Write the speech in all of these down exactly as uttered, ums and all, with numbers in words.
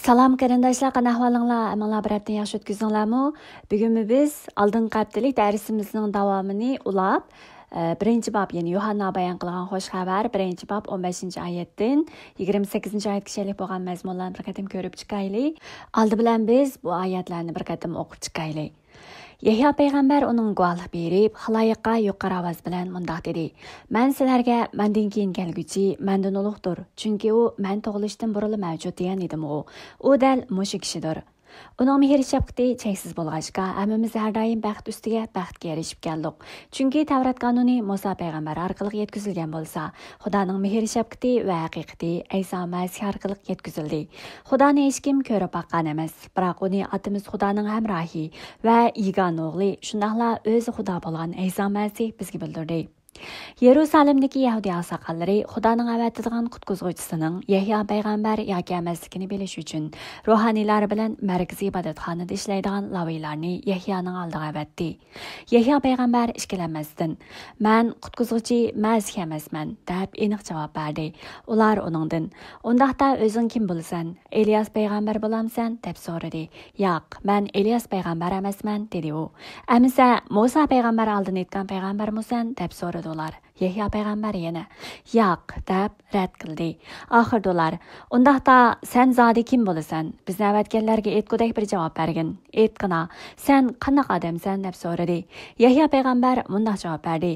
سالام قېرىنداشلار، قانداق ئەھۋالىڭلار؟ ھەممىڭلار بىر ھەپتىنى ياخشى ئۆتكۈزدۈڭلارمۇ؟ بۈگۈنمۇ بىز ئالدىنقى ھەپتىلىك دەرسىمىزنىڭ داۋامىنى ئۇلاپ، ئە، بىرىنچى باب، يەنى يوھاننا بايان قىلغان خوش خەۋەر، بىرىنچى باب، ئون بەشىنچى ئايەتتىن يىگىرمە سەككىزىنچى ئايەتكە شەرھلىك بولغان مەزمۇنلارنى بىر قېتىم كۆرۈپ چىقايلى. ئالدى بىلەن بىز بۇ ئايەتلەرنى بىر قېتىم ئوقۇپ چىقايلى. يەھيا پەيغەمبەر ئۇنىڭغا گۇۋاھلىق بېرىپ، خالايىققا يۇقىرى ئاۋاز بىلەن مۇنداق دېدى: «مەن سىلەرگە، مەندىن كېيىن كەلگۈچى مەندىن ئۇلۇغدۇر، چۈنكى ئۇ مەن تۇغۇلۇشتىن بۇرۇنلا مەۋجۇت دېگەن ئىدىمغۇ. ئۇ دەل مۇشۇ كىشىدۇر. ئۇنىڭ مېھىر-شەپقىتى چەكسىز بولغاچقا، ھەممىمىز ھەر دائىم بەخت ئۈستىگە بەختكە ئېرىشىپ كەلدۇق. چۈنكى تەۋرات قانۇنى مۇسا پەيغەمبەر ئارقىلىق يەتكۈزۈلگەن بولسا، خۇدانىڭ مېھىر-شەپقىتى ۋە ھەقىقىتى ئەيسا مەسىھ ئارقىلىق يەتكۈزۈلدى. خۇدانى ھېچكىم كۆرۈپ باققان ئەمەس، بىراق ئۇنى ئاتىمىز خۇدانىڭ ھەمراھى ۋە يېگانە ئوغلى، شۇنداقلا ئۆزى خۇدا بولغان ئەيسا مەسىھ بىزگە بىلدۈردى.» يېرۇسالېمدىكى يەھۇدىي ئاقساقاللىرى خۇدانىڭ ئەۋەتىدىغان قۇتقۇزغۇچىسىنىڭ يەھيا پەيغەمبەر ياكى ئەمەسلىكىنى بىلىش ئۈچۈن، روھانىيلار بىلەن مەركىزىي ئىبادەتخانىدا ئىشلەيدىغان لاۋىيلارنى يەھيانىڭ ئالدىغا ئەۋەتتى. يەھيا پەيغەمبەر ئىككىلەنمەستىن، «مەن قۇتقۇزغۇچى مەسىھ ئەمەسمەن» دەپ ئېنىق جاۋاب بەردى. ئۇلار ئۇنىڭدىن، «ئۇنداقتا ئۆزۈڭ كىم بولىسەن؟ ئېلىياس پەيغەمبەر بولامسەن؟» دەپ سورىدى. «ياق، مەن ئېلىياس پەيغەمبەر ئەمەسمەن» دېدى ئۇ. «ئەمىسە مۇسا پەيغەمبەر ئالدىن ئېيتقان پەيغەمبەرمۇسەن؟» دەپ سورىدى ئۇلار. يەھيا پەيغەمبەر يەنە، «ياق» دەپ رەت قىلدى. ئاخىرىدا ئۇلار، «ئۇنداقتا سەن زادى كىم بولىسەن؟ بىزنى ئەۋەتكەنلەرگە ئېيتقۇدەك بىر جاۋاب بەرگىن. ئېيتقىنا، سەن قانداق ئادەمسەن؟» دەپ سورىدى. يەھيا پەيغەمبەر مۇنداق جاۋاب بەردى،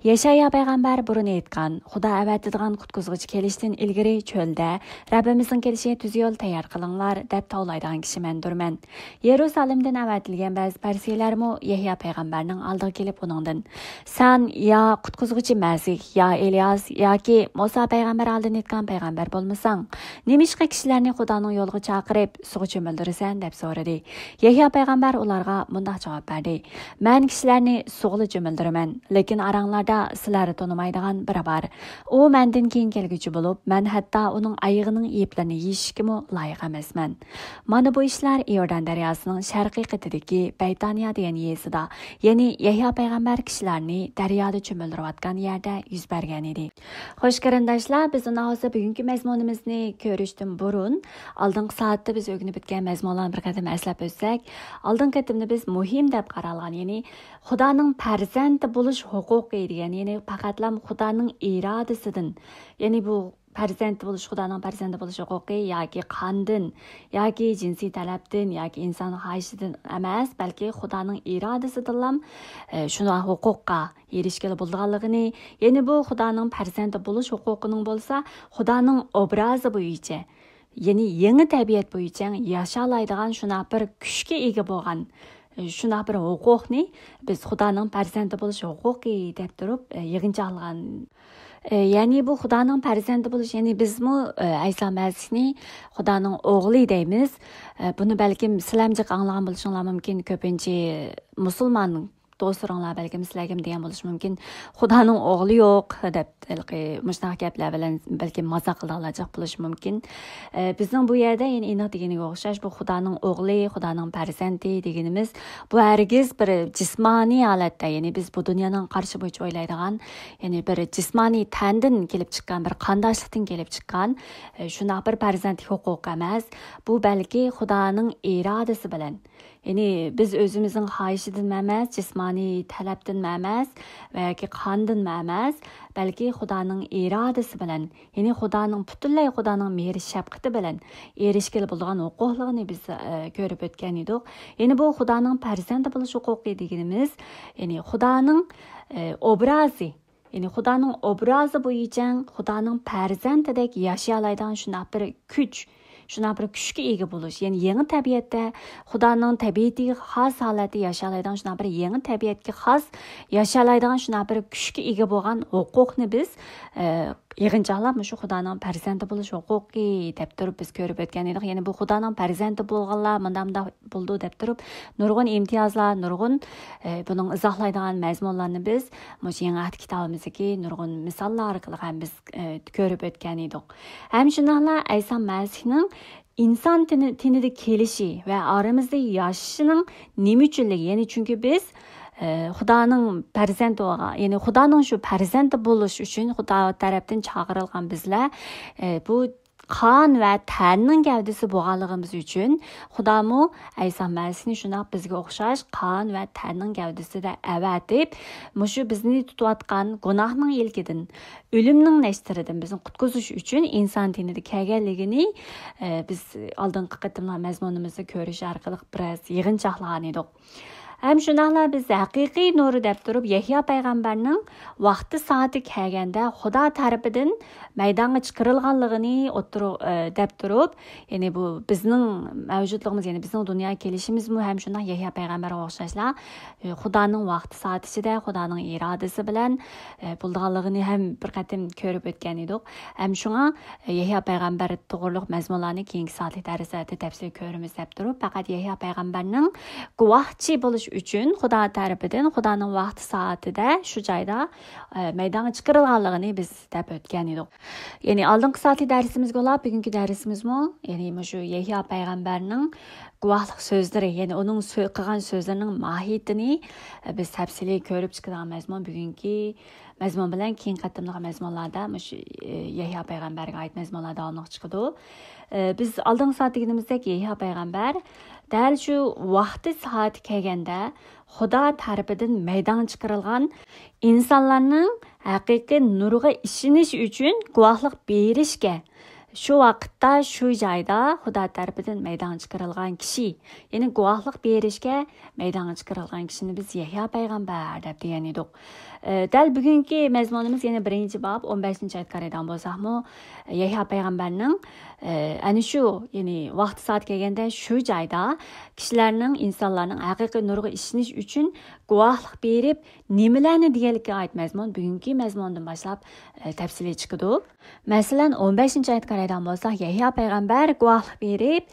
«يەشايا پەيغەمبەر بۇرۇن ئېيتقان، خۇدا ئەۋەتىدىغان قۇتقۇزغۇچى كېلىشتىن ئىلگىرى چۆلدە، رەببىمىزنىڭ كېلىشىگە تۈز يول تەييار قىلىڭلار، دەپ توۋلايدىغان كىشى مەندۇرمەن.» يېرۇسالېمدىن ئەۋەتىلگەن بەزى پەرىسىيلەرمۇ يەھيا پەيغەمبەرنىڭ ئالدىغا كېلىپ ئۇنىڭدىن، «سەن يا قۇتقۇزغۇچى مەسىھ، يا ئېلىياس، ياكى مۇسا پەيغەمبەر ئالدىن ئېيتقان پەيغەمبەر بولمىساڭ، نېمىشقا كىشىلەرنى خۇدانىڭ يولىغا چاقىرىپ، سۇغا چۆمۈلدۈرىسەن؟» دەپ سورىدى. يەھيا پەيغەمبەر ئۇلارغا مۇنداق جاۋاب بەردى، «مەن كىشىلەرنى سۇغىلا چۆمۈلدۈرىمەن، لېكىن ئاراڭلاردا سىلەرنى تونۇمايدىغان بىرى بار. ئۇ مەندىن كېيىن كەلگۈچى بولۇپ، مەن ھەتتا ئۇنىڭ ئايىغىنىڭ يىپلىرىنى يېشىشكىمۇ لايىق ئەمەسمەن.» مانا بۇ ئىشلار ئىيوردان دەرياسىنىڭ شەرقىي قېتىدىكى بەيتانىيا دېگەن يېزىدا، يەنى يەھيا پەيغەمبەر كىشىلەرنى دەريادا چۆمۈلدۈرۈۋاتقان يەردە يۈز بەرگەن ئىدى. خوش قېرىنداشلار، بىز ئۇنداق بولسا بۈگۈنكى مەزمۇنىمىزنى كۆرۈشتىن بۇرۇن، ئالدىنقى سائەتتە بىز ئۆگىنىپ ئۆتكەن مەزمۇنلارنى بىر قېتىم ئەسلەپ ئۆتسەك، ئالدىنقى قېتىمدا بىز مۇھىم دەپ قارالغان، يەنى خۇدانىڭ پەرزەنتى بولۇش ھوقۇقى دېگەن، يەنى پەقەتلا خۇدانىڭ ئىرادىسىدىن، يەنى بۇ پەرزەنتى بولۇش، خۇدانىڭ پەرزەنتى بولۇش ھوقۇقى ياكى قاندىن، ياكى جىنسىي تەلەپتىن، ياكى ئىنسان خاھىشىدىن ئەمەس، بەلكى خۇدانىڭ ئىرادىسىدىنلا، ئە، شۇنداق ھوقۇققا ئېرىشكىلى بولىدىغانلىقىنى، يەنى بۇ خۇدانىڭ پەرزەنتى بولۇش ھوقۇقىنىڭ بولسا خۇدانىڭ ئوبرازى بويىچە، يەنى يېڭى تەبىئەت بويىچە ياشالايدىغان شۇنداق بىر كۈچكە ئىگە بولغان، ئە، شۇنداق بىر ھوقۇقنى بىز خۇدانىڭ پەرزەنتى بولۇش ھوقۇقى دەپ تۇرۇپ، ئە، يىغىنچاقلىغان. ئە، يەنى بۇ خۇدانىڭ پەرزەنتى بولۇش، يەنى بىزمۇ، ئە، ئەيسا مەسىھنى خۇدانىڭ ئوغلى دەيمىز. ئە، بۇنى بەلكىم سىلەرمۇ جىق ئاڭلىغان بولۇشۇڭلار مۇمكىن، كۆپىنچە مۇسۇلمان دوستلىرىڭلار بەلكىم سىلەرگىمۇ دېگەن بولۇشى مۇمكىن، «خۇدانىڭ ئوغلى يوق» دەپ، ھېلىقى مۇشۇنداق گەپلەر بىلەن بەلكىم مازاق قىلىدىغانلار جىق بولۇشى مۇمكىن. ئە، بىزنىڭ بۇ يەردە يەنە ئېنىق دېگىنىگە ئوخشاش، بۇ خۇدانىڭ ئوغلى، خۇدانىڭ پەرزەنتى دېگىنىمىز، بۇ ھەرگىز بىر جىسمانىي ھالەتتە، يەنى بىز بۇ دۇنيانىڭ قارىشى بويىچە ئويلايدىغان، يەنى بىر جىسمانىي تەندىن كېلىپ چىققان، بىر قانداشلىقتىن كېلىپ چىققان، ئە، شۇنداق بىر پەرزەنتلىك ھوقۇق ئەمەس. بۇ بەلكى خۇدانىڭ ئىرادىسى بىلەن، يەنى بىز ئۆزىمىزنىڭ خاھىشىدىنمۇ ئەمەس، جىسمانىي تەلەپتىنمۇ ئەمەس ۋە ياكى قاندىنمۇ ئەمەس، بەلكى خۇدانىڭ ئىرادىسى بىلەن، يەنى خۇدانىڭ، پۈتۈنلەي خۇدانىڭ مېھىر-شەپقىتى بىلەن ئېرىشكىلى بولىدىغان ھوقۇقلۇقىنى بىز، ئە، كۆرۈپ ئۆتكەن ئىدۇق. يەنى بۇ خۇدانىڭ پەرزەنتى بولۇش ھوقۇقى دېگىنىمىز، يەنى خۇدانىڭ، ئە، ئوبرازى، يەنى خۇدانىڭ ئوبرازى بويىچە خۇدانىڭ پەرزەنتىدەك ياشىيالايدىغان شۇنداق بىر كۈچ، شۇنداق بىر كۈچكە ئىگە بولۇش، يەنى يېڭى تەبىئەتتە خۇدانىڭ تەبىئىتىگە خاس ھالەتتە ياشىيالايدىغان شۇنداق بىر يېڭى تەبىئەتكە خاس ياشىيالايدىغان شۇنداق بىر كۈچكە ئىگە بولغان ھوقۇقنى بىز، ئە، يىغىنچاقلاپ مۇشۇ خۇدانىڭ پەرزەنتى بولۇش ھوقۇقى دەپ تۇرۇپ بىز كۆرۈپ ئۆتكەن ئىدۇق. يەنى بۇ خۇدانىڭ پەرزەنتى بولغانلار مۇنداق مۇنداق بولىدۇ دەپ تۇرۇپ، نۇرغۇن ئىمتىيازلار، نۇرغۇن، ئە، بۇنىڭ ئىزاھلايدىغان مەزمۇنلارنى بىز مۇشۇ يېڭى ئەھدى كىتابىمىزدىكى نۇرغۇن مىساللار ئارقىلىق ھەم بىز، ئە، كۆرۈپ ئۆتكەن ئىدۇق. ھەم شۇنداقلا ئەيسا مەسىھنىڭ ئىنسان تېنى، تېنىدە كېلىشى ۋە ئارىمىزدا ياشىشىنىڭ نېمە ئۈچۈنلۈكى، يەنى چۈنكى بىز، ئە، خۇدانىڭ پەرزەنتى بولغان، يەنى خۇدانىڭ شۇ پەرزەنتى بولۇش ئۈچۈن خۇدا تەرەپتىن چاقىرىلغان بىزلەر، ئە، بۇ قان ۋە تەننىڭ گەۋدىسى بولغانلىقىمىز ئۈچۈن، خۇدامۇ ئەيسا مەسىھنى شۇنداق بىزگە ئوخشاش قان ۋە تەننىڭ گەۋدىسىدە ئەۋەتىپ، مۇشۇ بىزنى تۇتۇۋاتقان گۇناھنىڭ ئىلكىدىن، ئۆلۈمنىڭ نەشتىرىدىن بىزنى قۇتقۇزۇش ئۈچۈن ئىنسان تېنىدە كەلگەنلىكىنى، ئە، بىز ئالدىنقى قېتىملار مەزمۇنىمىزدا كۆرۈش ئارقىلىق بىراز يىغىنچاقلىغان ئىدۇق. ھەم شۇنداقلا بىز ھەقىقىي نۇر دەپ تۇرۇپ، يەھيا پەيغەمبەرنىڭ ۋاقتى سائىتى كەلگەندە خۇدا تەرىپىدىن مەيدانغا چىقىرىلغانلىقىنى ئوتتۇرا-، ئە، دەپ تۇرۇپ، يەنى بۇ بىزنىڭ مەۋجۇتلۇقىمىز، يەنى بىزنىڭ دۇنياغا كېلىشىمىزمۇ ھەم شۇنداق يەھيا پەيغەمبەرگە ئوخشاشلا، ئە، خۇدانىڭ ۋاقتى سائىتى ئىچىدە، خۇدانىڭ ئىرادىسى بىلەن، ئە، بولىدىغانلىقىنى ھەم بىر قېتىم كۆرۈپ ئۆتكەن ئىدۇق. ھەم شۇڭا، ئە، يەھيا پەيغەمبەر توغرۇلۇق مەزمۇنلارنى كېيىنكى سائەتلىك دەرسلەردە تەپسىلىي كۆرىمىز دەپ تۇرۇپ، پەقەت يەھيا پەيغەمبەرنىڭ گۇۋاھچى بولۇش ئۈچۈن خۇدا تەرىپىدىن خۇدانىڭ ۋاقتى سائىتىدە شۇ جايدا، ئە، مەيدانغا چىقىرىلغانلىقىنى بىز دەپ ئۆتكەن ئىدۇق. يەنى ئالدىنقى سائەتلىك دەرسىمىزگە ئۇلاپ، بۈگۈنكى دەرسىمىزمۇ، يەنى مۇشۇ يەھيا پەيغەمبەرنىڭ گۇۋاھلىق سۆزلىرى، يەنى ئۇنىڭ سۆ-، قىلغان سۆزلىرىنىڭ ماھىيىتىنى، ئە، بىز تەپسىلىي كۆرۈپ چىقىدىغان مەزمۇن بۈگۈنكى مەزمۇن بىلەن كېيىنكى قېتىملىق مەزمۇنلاردا مۇشۇ، ئە، يەھيا پەيغەمبەرگە ئائىت مەزمۇنلار داۋاملىق چىقىدۇ. ئە، بىز ئالدىنقى سائەتتە دېگىنىمىزدەك يەھيا پەيغەمبەر دەل شۇ ۋاقتى سائەتى كەلگەندە خۇدا تەرىپىدىن مەيدانغا چىقىرىلغان ئىنسانلارنىڭ ھەقىقىي نۇرغا ئىشىنىش ئۈچۈن گۇۋاھلىق بېرىشكە، شۇ ۋاقىتتا، شۇ جايدا خۇدا تەرىپىدىن مەيدانغا چىقىرىلغان كىشى، يەنى گۇۋاھلىق بېرىشكە مەيدانغا چىقىرىلغان كىشىنى بىز يەھيا پەيغەمبەر دەپ دېگەن ئىدۇق. ئە، دەل بۈگۈنكى مەزمۇنىمىز يەنە بىرىنچى باب، ئون بەشىنچى ئايەتكە قارايدىغان بولساقمۇ، يەھيا پەيغەمبەرنىڭ، ئە، ئەنە شۇ، يەنى ۋاقتى سائەت كەلگەندە شۇ جايدا كىشىلەرنىڭ، ئىنسانلارنىڭ ھەقىقىي نۇرغا ئىشىنىش ئۈچۈن گۇۋاھلىق بېرىپ، نېمىلەرنى دېگەنلىكىگە ئائىت مەزمۇن بۈگۈنكى مەزمۇندىن باشلاپ، ئە، تەپسىلىي چىقىدۇ. مەسىلەن، ئون بەشىنچى ئايەتكە قارايدىغان بولساق، يەھيا پەيغەمبەر گۇۋاھلىق بېرىپ،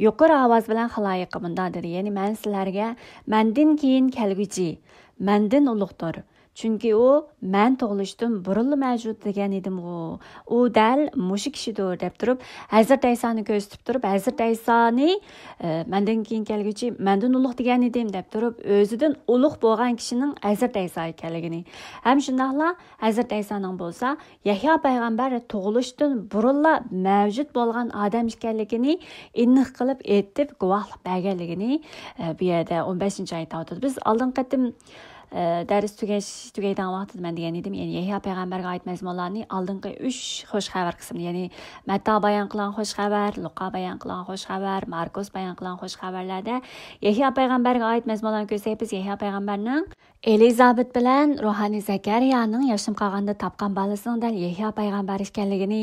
يۇقىرى ئاۋاز بىلەن خالايىققا مۇنداق دېدى، يەنى، مەن سىلەرگە مەندىن كېيىن كەلگۈچى مەندىن ئۇلۇغدۇر. چۈنكى ئۇ مەن تۇغۇلۇشتىن بۇرۇنلا مەۋجۇت دېگەن ئىدىمغۇ. ئۇ دەل مۇشۇ كىشىدۇر، دەپ تۇرۇپ، ھەزرىتى ئەيسانى كۆرسىتىپ تۇرۇپ، ھەزرىتى ئەيسانى، ئە، مەندىن كېيىن كەلگۈچى مەندىن ئۇلۇغ دېگەن ئىدىم، دەپ تۇرۇپ، ئۆزىدىن ئۇلۇغ بولغان كىشىنىڭ ھەزرىتى ئەيسا ئىكەنلىكىنى، ھەم شۇنداقلا ھەزرىتى ئەيسانىڭ بولسا يەھيا پەيغەمبەر تۇغۇلۇشتىن بۇرۇنلا مەۋجۇت بولغان ئادەم ئىكەنلىكىنى ئېنىق قىلىپ ئېيتىپ، گۇۋاھلىق بەرگەنلىكىنى، ئە، بۇ يەردە ئون بەشىنچى ئايەتتە ئايتىۋاتىدۇ. بىز ئالدىنقى قېتىم، ئە، دەرس تۈگەش، تۈگەيدىغان ۋاقتىدا مەن دېگەن ئىدىم، يەنى يەھيا پەيغەمبەرگە ئائىت مەزمۇنلارنى ئالدىنقى ئۈچ خوش خەۋەر قىسمىدا، يەنى مەتتا بايان قىلغان خوش خەۋەر، لۇقا بايان قىلغان خوش خەۋەر، ماركوس بايان قىلغان خوش خەۋەرلەردە يەھيا پەيغەمبەرگە ئائىت مەزمۇنلارنى كۆرسەك، بىز يەھيا پەيغەمبەرنىڭ ئېلىزابېت بىلەن روھانىي زەكەرىيانىڭ ياشىنىپ قالغاندا تاپقان بالىسىنىڭ دەل يەھيا پەيغەمبەر ئىكەنلىكىنى،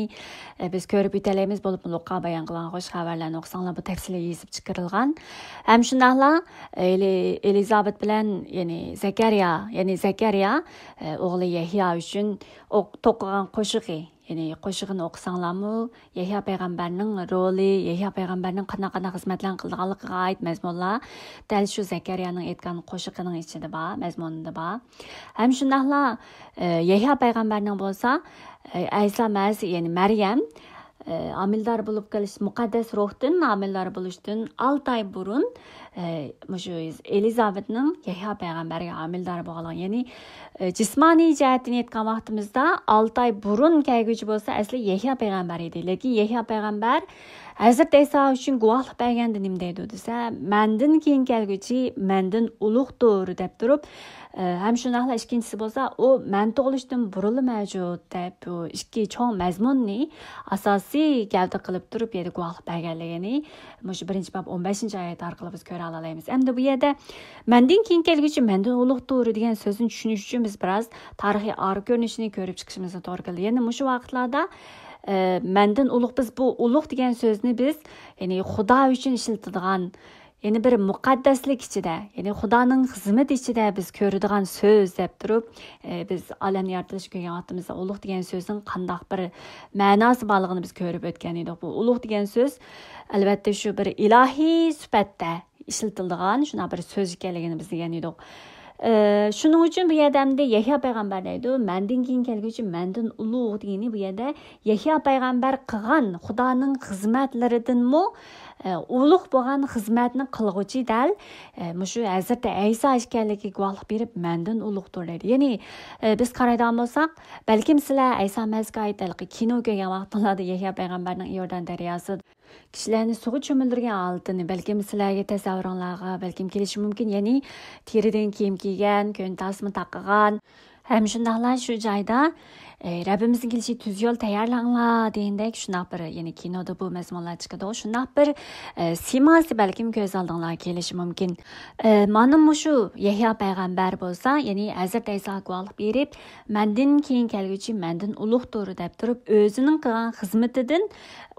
ئە، بىز كۆرۈپ ئۆتەلەيمىز. بولۇپمۇ لۇقا بايان قىلغان خوش خەۋەرلەرنى ئوقۇساڭلار، بۇ تەپسىلىي يېزىپ چىقىرىلغان. ھەم شۇنداقلا ئېلى-، ئېلىزابېت بىلەن، يەنى زەكەرىيا، يەنى زەكەرىيا، ئە، ئوغلى يەھيا ئۈچۈن ئوق-، توقۇغان قوشىقى، يەنى قوشىقىنى ئوقۇساڭلارمۇ، يەھيا پەيغەمبەرنىڭ رولى، يەھيا پەيغەمبەرنىڭ قانداق، قانداق خىزمەتلەرنى قىلىدىغانلىقىغا ئائىت مەزمۇنلار دەل شۇ زەكەرىيانىڭ ئېيتقان قوشىقىنىڭ ئىچىدە بار، مەزمۇنىدا بار. ھەم شۇنداقلا، ئە، يەھيا پەيغەمبەرنىڭ بولسا، ئە، ئەيسا مەسىھ، يەنى مەريەم، ئە، ھامىلىدار بولۇپ قېلىش، مۇقەددەس روھتىن ھامىلىدار بولۇشتىن ئالتە ئاي بۇرۇن، ئە، مۇشۇ ئېلىزابېتنىڭ يەھيا پەيغەمبەرگە ھامىلىدار بولغانلىقى، يەنى، ئە، جىسمانىي جەھەتتىن ئېيتقان ۋاقتىمىزدا، ئالتە ئاي بۇرۇن كەلگۈچى بولسا ئەسلى يەھيا پەيغەمبەر ئىدى. لېكىن يەھيا پەيغەمبەر ھەزرىتى ئەيسا ئۈچۈن گۇۋاھلىق بەرگەندە نېمە دەيدۇ دېسە، مەندىن كېيىن كەلگۈچى مەندىن ئۇلۇغدۇر، دەپ تۇرۇپ، ئە، ھەم شۇنداقلا ئىككىنچىسى بولسا، ئۇ مەن تۇغۇلۇشتىن بۇرۇنلا مەۋجۇت، دەپ، بۇ ئىككى چوڭ مەزمۇننى ئاساسىي گەۋدە قىلىپ تۇرۇپ، يەنە گۇۋاھلىق بەرگەنلىكىنى مۇشۇ بىرىنچى باب ئون بەشىنچى ئايەت ئارقىلىق بىز كۆرە ئالالايمىز. ئەمدى بۇ يەردە مەندىن كېيىن كەلگۈچى مەندىن ئۇلۇغدۇر دېگەن سۆزنى چۈشىنىش ئۈچۈن بىز بىراز تارىخىي ئارا كۆرۈنۈشىنى كۆرۈپ چىقىشىمىزغا توغرا كېلىدۇ. يەنى مۇشۇ ۋاقىتلاردا، ئە، مەندىن ئۇلۇغ، بىز بۇ ئۇلۇغ دېگەن سۆزنى بىز، يەنى خۇدا ئۈچۈن ئىشلىتىدىغان، يەنى بىر مۇقەددەسلىك ئىچىدە، يەنى خۇدانىڭ خىزمىتى ئىچىدە بىز كۆرىدىغان سۆز دەپ تۇرۇپ، ئە، بىز ئالەمنى يارىتىلىشنى كۆرگەن ۋاقتىمىزدا ئۇلۇغ دېگەن سۆزنىڭ قانداق بىر مەناسى بارلىقىنى بىز كۆرۈپ ئۆتكەن ئىدۇق. بۇ ئۇلۇغ دېگەن سۆز، ئەلۋەتتە، شۇ بىر ئىلاھىي سۈپەتتە ئىشلىتىلىدىغان شۇنداق بىر سۆز ئىكەنلىكىنى بىز دېگەن ئىدۇق. ئى، شۇنىڭ ئۈچۈن بۇ يەردە ئەمدى يەھيا پەيغەمبەر دەيدۇ، مەندىن كېيىن كەلگۈچى مەندىن ئۇلۇغ دېگىنى بۇ يەردە يەھيا پەيغەمبەر قىلغان خۇدانىڭ خىزمەتلىرىدىنمۇ، ئى، ئۇلۇغ بولغان خىزمەتنى قىلغۇچى دەل، ئى، مۇشۇ ھەزرىتى ئەيسا ئىكەنلىكىگە گۇۋاھلىق بېرىپ، مەندىن ئۇلۇغدۇر دەيدۇ. يەنى، ئى، بىز قارايدىغان بولساق، بەلكىم سىلەر ئەيسا مەسىھكە ئائىت ھېلىقى كىنو كۆرگەن ۋاقتىڭلاردا يەھيا پەيغەمبەرنىڭ ئىيوردان دەرياسىدا كىشىلەرنى سۇغا چۆمۈلدۈرگەن ھالىتىنى، بەلكىم سىلەرگە تەسەۋۋۇرۇڭلارغا بەلكىم كېلىشى مۇمكىن، يەنى تېرىدىن كىيىم كىيگەن، كۆينە تاسما تاقىغان، ھەم شۇنداقلا شۇ جايدا، ئى، رەببىمىزنىڭ كېلىشى تۈز يول تەييارلاڭلار دېگەندەك شۇنداق بىر، يەنى كىنودا بۇ مەزمۇنلار چىقىدۇ، شۇنداق بىر، ئى، سىيماسى بەلكىم كۆز ئالدىڭلارغا كېلىشى مۇمكىن. ئى، مانا مۇشۇ يەھيا پەيغەمبەر بولسا، يەنى ھەزرىتى ئەيساغا گۇۋاھلىق بېرىپ، مەندىن كېيىن كەلگۈچى مەندىن ئۇلۇغدۇر دەپ تۇرۇپ، ئۆزىنىڭ قىلغان خىزمىتىدىن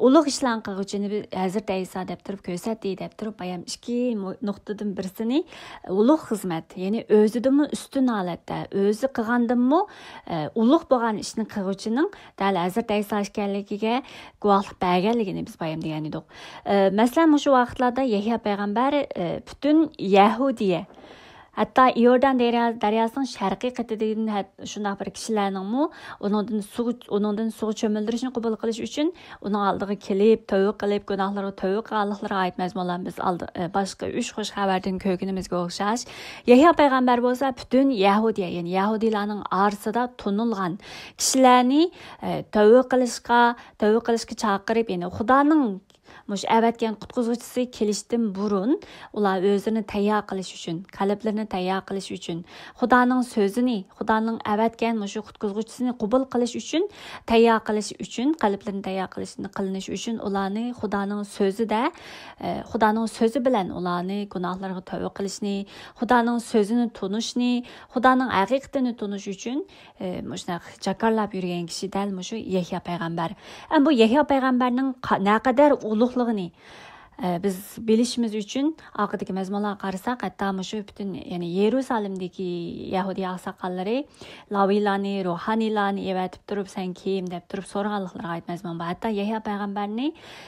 ئۇلۇغ ئىشلارنى قىلغۇچىنى ھەزرىتى ئەيسا دەپ تۇرۇپ كۆرسەتتى دەپ تۇرۇپ، بايام ئىككى مۇ-، نۇقتىدىن بىرسىنى ئۇلۇغ خىزمەت، يەنى ئۆزىدىنمۇ ئۈستۈن ھالەتتە، ئۆزى قىلغاندىنمۇ، ئە، ئۇلۇغ بولغان ئىشنى قىلغۇچىنىڭ دەل ھەزرىتى ئەيسا ئىكەنلىكىگە گۇۋاھلىق بەرگەنلىكىنى بىز بايام دېگەن ئىدۇق. ئە، مەسىلەن، مۇشۇ ۋاقىتلاردا يەھيا پەيغەمبەر، ئە، پۈتۈن يەھۇدىيە، ھەتتا ئىيوردان دەريا-، دەرياسىنىڭ شەرقىي قېتىدىن ھە-، شۇنداق بىر كىشىلەرنىڭمۇ ئۇنىڭدىن سۇ، ئۇنىڭدىن سۇغا چۆمۈلدۈرۈشنى قوبۇل قىلىش ئۈچۈن ئۇنىڭ ئالدىغا كېلىپ، تۆۋە قىلىپ، گۇناھلىرىغا تۆۋە قىلغانلىقلىرىغا ئائىت مەزمۇنلارنى بىز ئالدى، ئە، باشقا ئۈچ خۇش خەۋەردىن كۆرگىنىمىزگە ئوخشاش، يەھيا پەيغەمبەر بولسا پۈتۈن يەھۇدىيە، يەنى يەھۇدىيلارنىڭ ئارىسىدا تونۇلغان كىشىلەرنى، ئە، تۆۋە قىلىشقا، تۆۋە قىلىشقا چاقىرىپ، يەنى خۇدانىڭ مۇشۇ ئەۋەتكەن قۇتقۇزغۇچىسى كېلىشتىن بۇرۇن، ئۇلار ئۆزلىرىنى تەييار قىلىش ئۈچۈن، قەلبلىرىنى تەييار قىلىش ئۈچۈن، خۇدانىڭ سۆزىنى، خۇدانىڭ ئەۋەتكەن مۇشۇ قۇتقۇزغۇچىسىنى قوبۇل قىلىش ئۈچۈن تەييار قىلىش ئۈچۈن، قەلبلىرىنى تەييار قىلىشنى، قىلىنىش ئۈچۈن ئۇلارنى خۇدانىڭ سۆزىدە، ئە، خۇدانىڭ سۆزى بىلەن ئۇلارنى گۇناھلىرىغا تۆۋە قىلىشنى، خۇدانىڭ سۆزىنى تونۇشنى، خۇدانىڭ ھەقىقىتىنى تونۇش ئۈچۈن، ئە، مۇشۇنداق جاكارلاپ يۈرگەن كىشى دەل مۇشۇ يەھيا پەيغەمبەر. ئەمما بۇ يەھيا پەيغەمبەرنىڭ قا-، نەقەدەر ئۇلۇغلۇقىنى، ئە، بىز بىلىشىمىز ئۈچۈن ئارقىدىكى مەزمۇنلارغا قارىساق، ھەتتا مۇشۇ پۈتۈن، يەنى يېرۇسالىمدىكى يەھۇدىي ئاقساقاللىرى لاۋىيلارنى، روھانىيلارنى ئەۋەتىپ تۇرۇپ، «سەن كىم؟» دەپ تۇرۇپ سورىغانلىقلىرىغا ئائىت مەزمۇن بار. ھەتتا يەھيا پەيغەمبەرنى،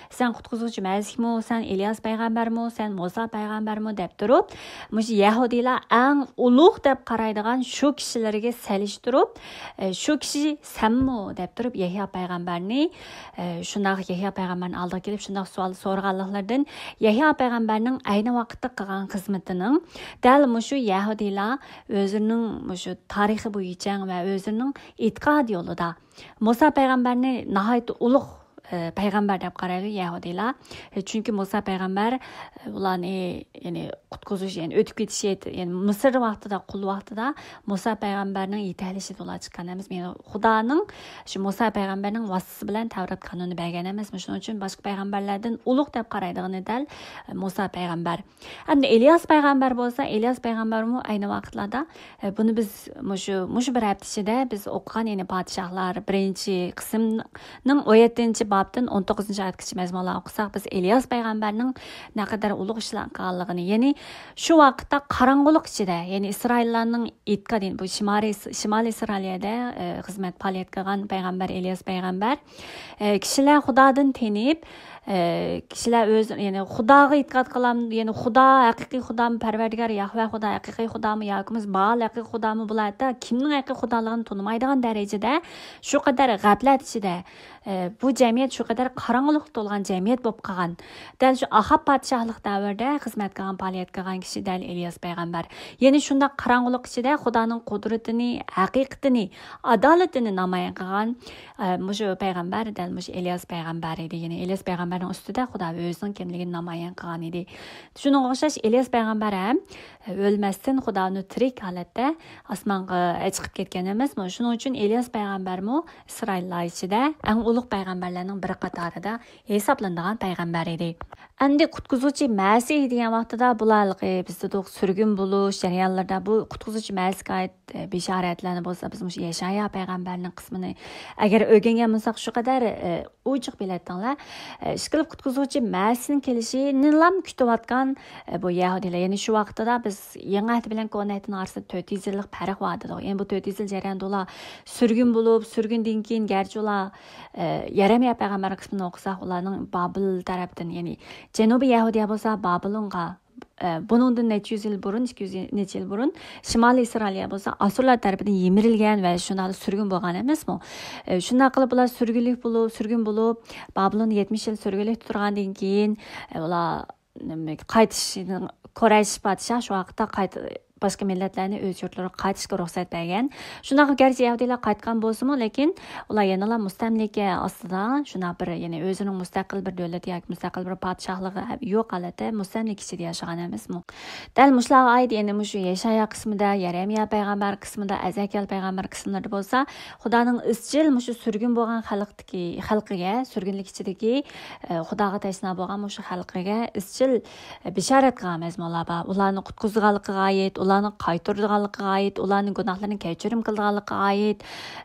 «سەن قۇتقۇزغۇچى مەسىھمۇ؟ سەن ئىلياس پەيغەمبەرمۇ؟ سەن مۇسا پەيغەمبەرمۇ؟» دەپ تۇرۇپ، مۇشۇ يەھۇدىيلار ئەڭ ئۇلۇغ دەپ قارايدىغان شۇ كىشىلەرگە سېلىشتۇرۇپ، ئە، «شۇ كىشى سەنمۇ؟» دەپ تۇرۇپ، يەھيا پەيغەمبەرنى، ئە، شۇنداق يەھيا پەيغەمبەرنىڭ ئالدىغا كېلىپ، شۇنداق سوئال سورىغانلىقلىرىدىن، يەھيا پەيغەمبەرنىڭ ئەينى ۋاقىتتا قىلغان خىزمىتىنىڭ دەل مۇشۇ يەھۇدىيلار ئۆزىنىڭ مۇشۇ تارىخى بويىچە ۋە ئۆزىنىڭ ئېتىقادى يولىدا مۇسا پەيغەمبەرنى ناھايىتى ئۇلۇغ، ئە، پەيغەمبەر دەپ قارايدۇ يەھۇدىيلار. ئە، چۈنكى مۇسا پەيغەمبەر، ئە، ئۇلارنى، يەنى قۇتقۇزۇش، يەنى ئۆتۈپ كېتىش، يەنى مىسىر ۋاقتىدا، قۇل ۋاقتىدا مۇسا پەيغەمبەرنىڭ يېتەكلىشىدە ئۇلار چىققان ئەمەس. يەنى خۇدانىڭ شۇ مۇسا پەيغەمبەرنىڭ ۋاسىتىسى بىلەن تەۋرات قانۇنى بەرگەن ئەمەسمۇ. شۇنىڭ ئۈچۈن باشقا پەيغەمبەرلەردىن ئۇلۇغ دەپ قارايدىغىنى دەل، ئە، مۇسا پەيغەمبەر. ئەمدى ئىلياس پەيغەمبەر بولسا، ئىلياس پەيغەمبەرمۇ ئەينى ۋاقىتلاردا، ئە، بۇنى بىز مۇشۇ، مۇشۇ بىر ھەپتە ئىچىدە بىز ئوقۇغان، يەنى پادىشاھلار بىرىنچى قىسىمنىڭ ئون يەتتىنچى بابتىن ئون توققۇزىنچى ئايەتكىچە مەزمۇنلارنى ئوقۇساق، بىز ئىلياس پەيغەمبەرنىڭ نەقەدەر ئۇلۇغ ئىشلار قىلغانلىقىنى، يەنى شۇ ۋاقىتتا قاراڭغۇلۇق ئىچىدە، يەنى ئىسرائىللارنىڭ ئېتىقادى، بۇ شىمالىي، شىمالىي ئىسرائىلىيەدە، ئە، خىزمەت، پائالىيەت قىلغان پەيغەمبەر ئىلياس پەيغەمبەر، ئە، كىشىلەر خۇدادىن تېنىپ، ئە، كىشىلەر ئۆز، يەنى خۇداغا ئېتىقاد قىلام، يەنى خۇدا، ھەقىقىي خۇدامۇ، پەرۋەردىگار يەھۋە خۇدا ھەقىقىي خۇدامۇ ياكى بولمىسا بال ھەقىقىي خۇدامۇ، بۇلار ھەتتا كىمنىڭ ھەقىقىي خۇدالىقىنى تونۇمايدىغان دەرىجىدە شۇ قەدەر غەپلەت ئىچىدە، ئە، بۇ جەمئىيەت شۇ قەدەر قاراڭغۇلۇققا تولغان جەمئىيەت بولۇپ قالغان. دەل شۇ ئاخاب پادىشاھلىق دەۋرىدە خىزمەت قىلغان، پائالىيەت قىلغان كىشى دەل ئىلياس پەيغەمبەر. يەنى شۇنداق قاراڭغۇلۇق ئىچىدە خۇدانىڭ قۇدرىتىنى، ھەقىقىتىنى، ئادالىتىنى نامايان قىلغان، ئە، مۇشۇ پەيغەمبەر دەل مۇشۇ ئىلياس پەيغەمبەر ئىدى. يەنى ئىلياس پەيغەمبەرنىڭ ئۈستىدە خۇدا ئۆزىنىڭ كىملىكىنى نامايان قىلغان ئىدى. شۇنىڭغا ئوخشاش ئىلياس پەيغەمبەر ھەم ئۆلمەستىن خۇدانى تىرىك ھالەتتە ئاسمانغا چىقىپ كەتكەن ئەمەسمۇ؟ شۇنىڭ ئۈچۈن ئىلياس پەيغەمبەرمۇ ئىسرائىللار ئىچىدە ئەڭ ئۇلۇغ پەيغەمبەرلەرنىڭ بىرى قاتارىدا ھېسابلىنىدىغان پەيغەمبەر ئىدى. ئەمدى قۇتقۇزغۇچى مەسىھ دېگەن ۋاقتىدا بۇلار ھېلىقى بىز دېدۇق، سۈرگۈن بولۇش جەريانلىرىدا بۇ قۇتقۇزغۇچى مەسىھكە ئائىت، ئە، بېشارەتلەرنى بولسا بىز مۇشۇ يەشايا پەيغەمبەرنىڭ قىسمىنى ئەگەر ئۆگەنگەن بولساق شۇ قەدەر، ئە، ئوچۇق بىلەتتىڭلار. ئىشقىلىپ قۇتقۇزغۇچى مەسىھنىڭ كېلىشىنىلا كۈتۈۋاتقان، ئە، بۇ يەھۇدىيلار. يەنى شۇ ۋاقىتتا بىز يېڭى ئەھدى بىلەن كونا ئەھدىنىڭ ئارىسىدا تۆت يۈز يىللىق پەرق بار دېدۇق. يەنى بۇ تۆت يۈز يىل جەريانىدا ئۇلار سۈرگۈن بولۇپ، سۈرگۈندىن كېيىن گەرچە ئۇلار، ئە، يەرەمىيا پەيغەمبەر قىسمىنى ئوقۇساق، ئۇلارنىڭ بابىل تەرەپتىن، يەنى جەنۇبىي يەھۇدىيە بولسا بابىلونغا، ئە، بۇنىڭدىن نەچچە يۈز يىل بۇرۇن، ئىككى يۈز نەچچە يىل بۇرۇن شىمالىي ئىسرائىلىيە بولسا ئاسۇرلار تەرىپىدىن يىمىرىلگەن ۋە شۇنداقلا سۈرگۈن بولغان ئەمەسمۇ؟ ئە، شۇنداق قىلىپ ئۇلار سۈرگۈنلۈك بولۇپ، سۈرگۈن بولۇپ، بابىلوندا يەتمىش يىل سۈرگۈنلۈكتە تۇرغاندىن كېيىن، ئە، ئۇلار نېمە، قايتىش، قۇرەيش پادىشاھ شۇ ۋاقىتتا قايت-، باشقا مىللەتلەرنى ئۆز يۇرتلىرىغا قايتىشقا رۇخسەت بەرگەن. شۇنداق، گەرچە يەھۇدىيلار قايتقان بولسىمۇ، لېكىن ئۇلار يەنىلا مۇستەملىكە ئاستىدا، شۇنداق بىر، يەنى ئۆزىنىڭ مۇستەقىل بىر دۆلىتى ياكى مۇستەقىل بىر پادىشاھلىقى يوق ھالەتتە مۇستەملىكە ئىچىدە ياشىغان ئەمەسمۇ؟ دەل مۇشۇلارغا ئائىت، يەنى مۇشۇ يەشايا قىسمىدا، يەرەمىيا پەيغەمبەر قىسمىدا، ئەزەكىيەل پەيغەمبەر قىسىملىرىدا بولسا، خۇدانىڭ ئىزچىل مۇشۇ سۈرگۈن بولغان خەلقتىكى، خەلقىگە، سۈرگۈنلۈك ئىچىدىكى، ئە، خۇداغا تەشنا بولغان مۇشۇ خەلقىگە ئىزچىل، ئە، بېشارەت قىلغان مەزمۇنلار بار. ئۇلارنى قۇتقۇزىدىغانلىقىغا ئائىت، ئۇلارنى قايتۇرىدىغانلىقىغا ئائىت، ئۇلارنىڭ گۇناھلىرىنى كەچۈرۈم قىلىدىغانلىقىغا ئائىت،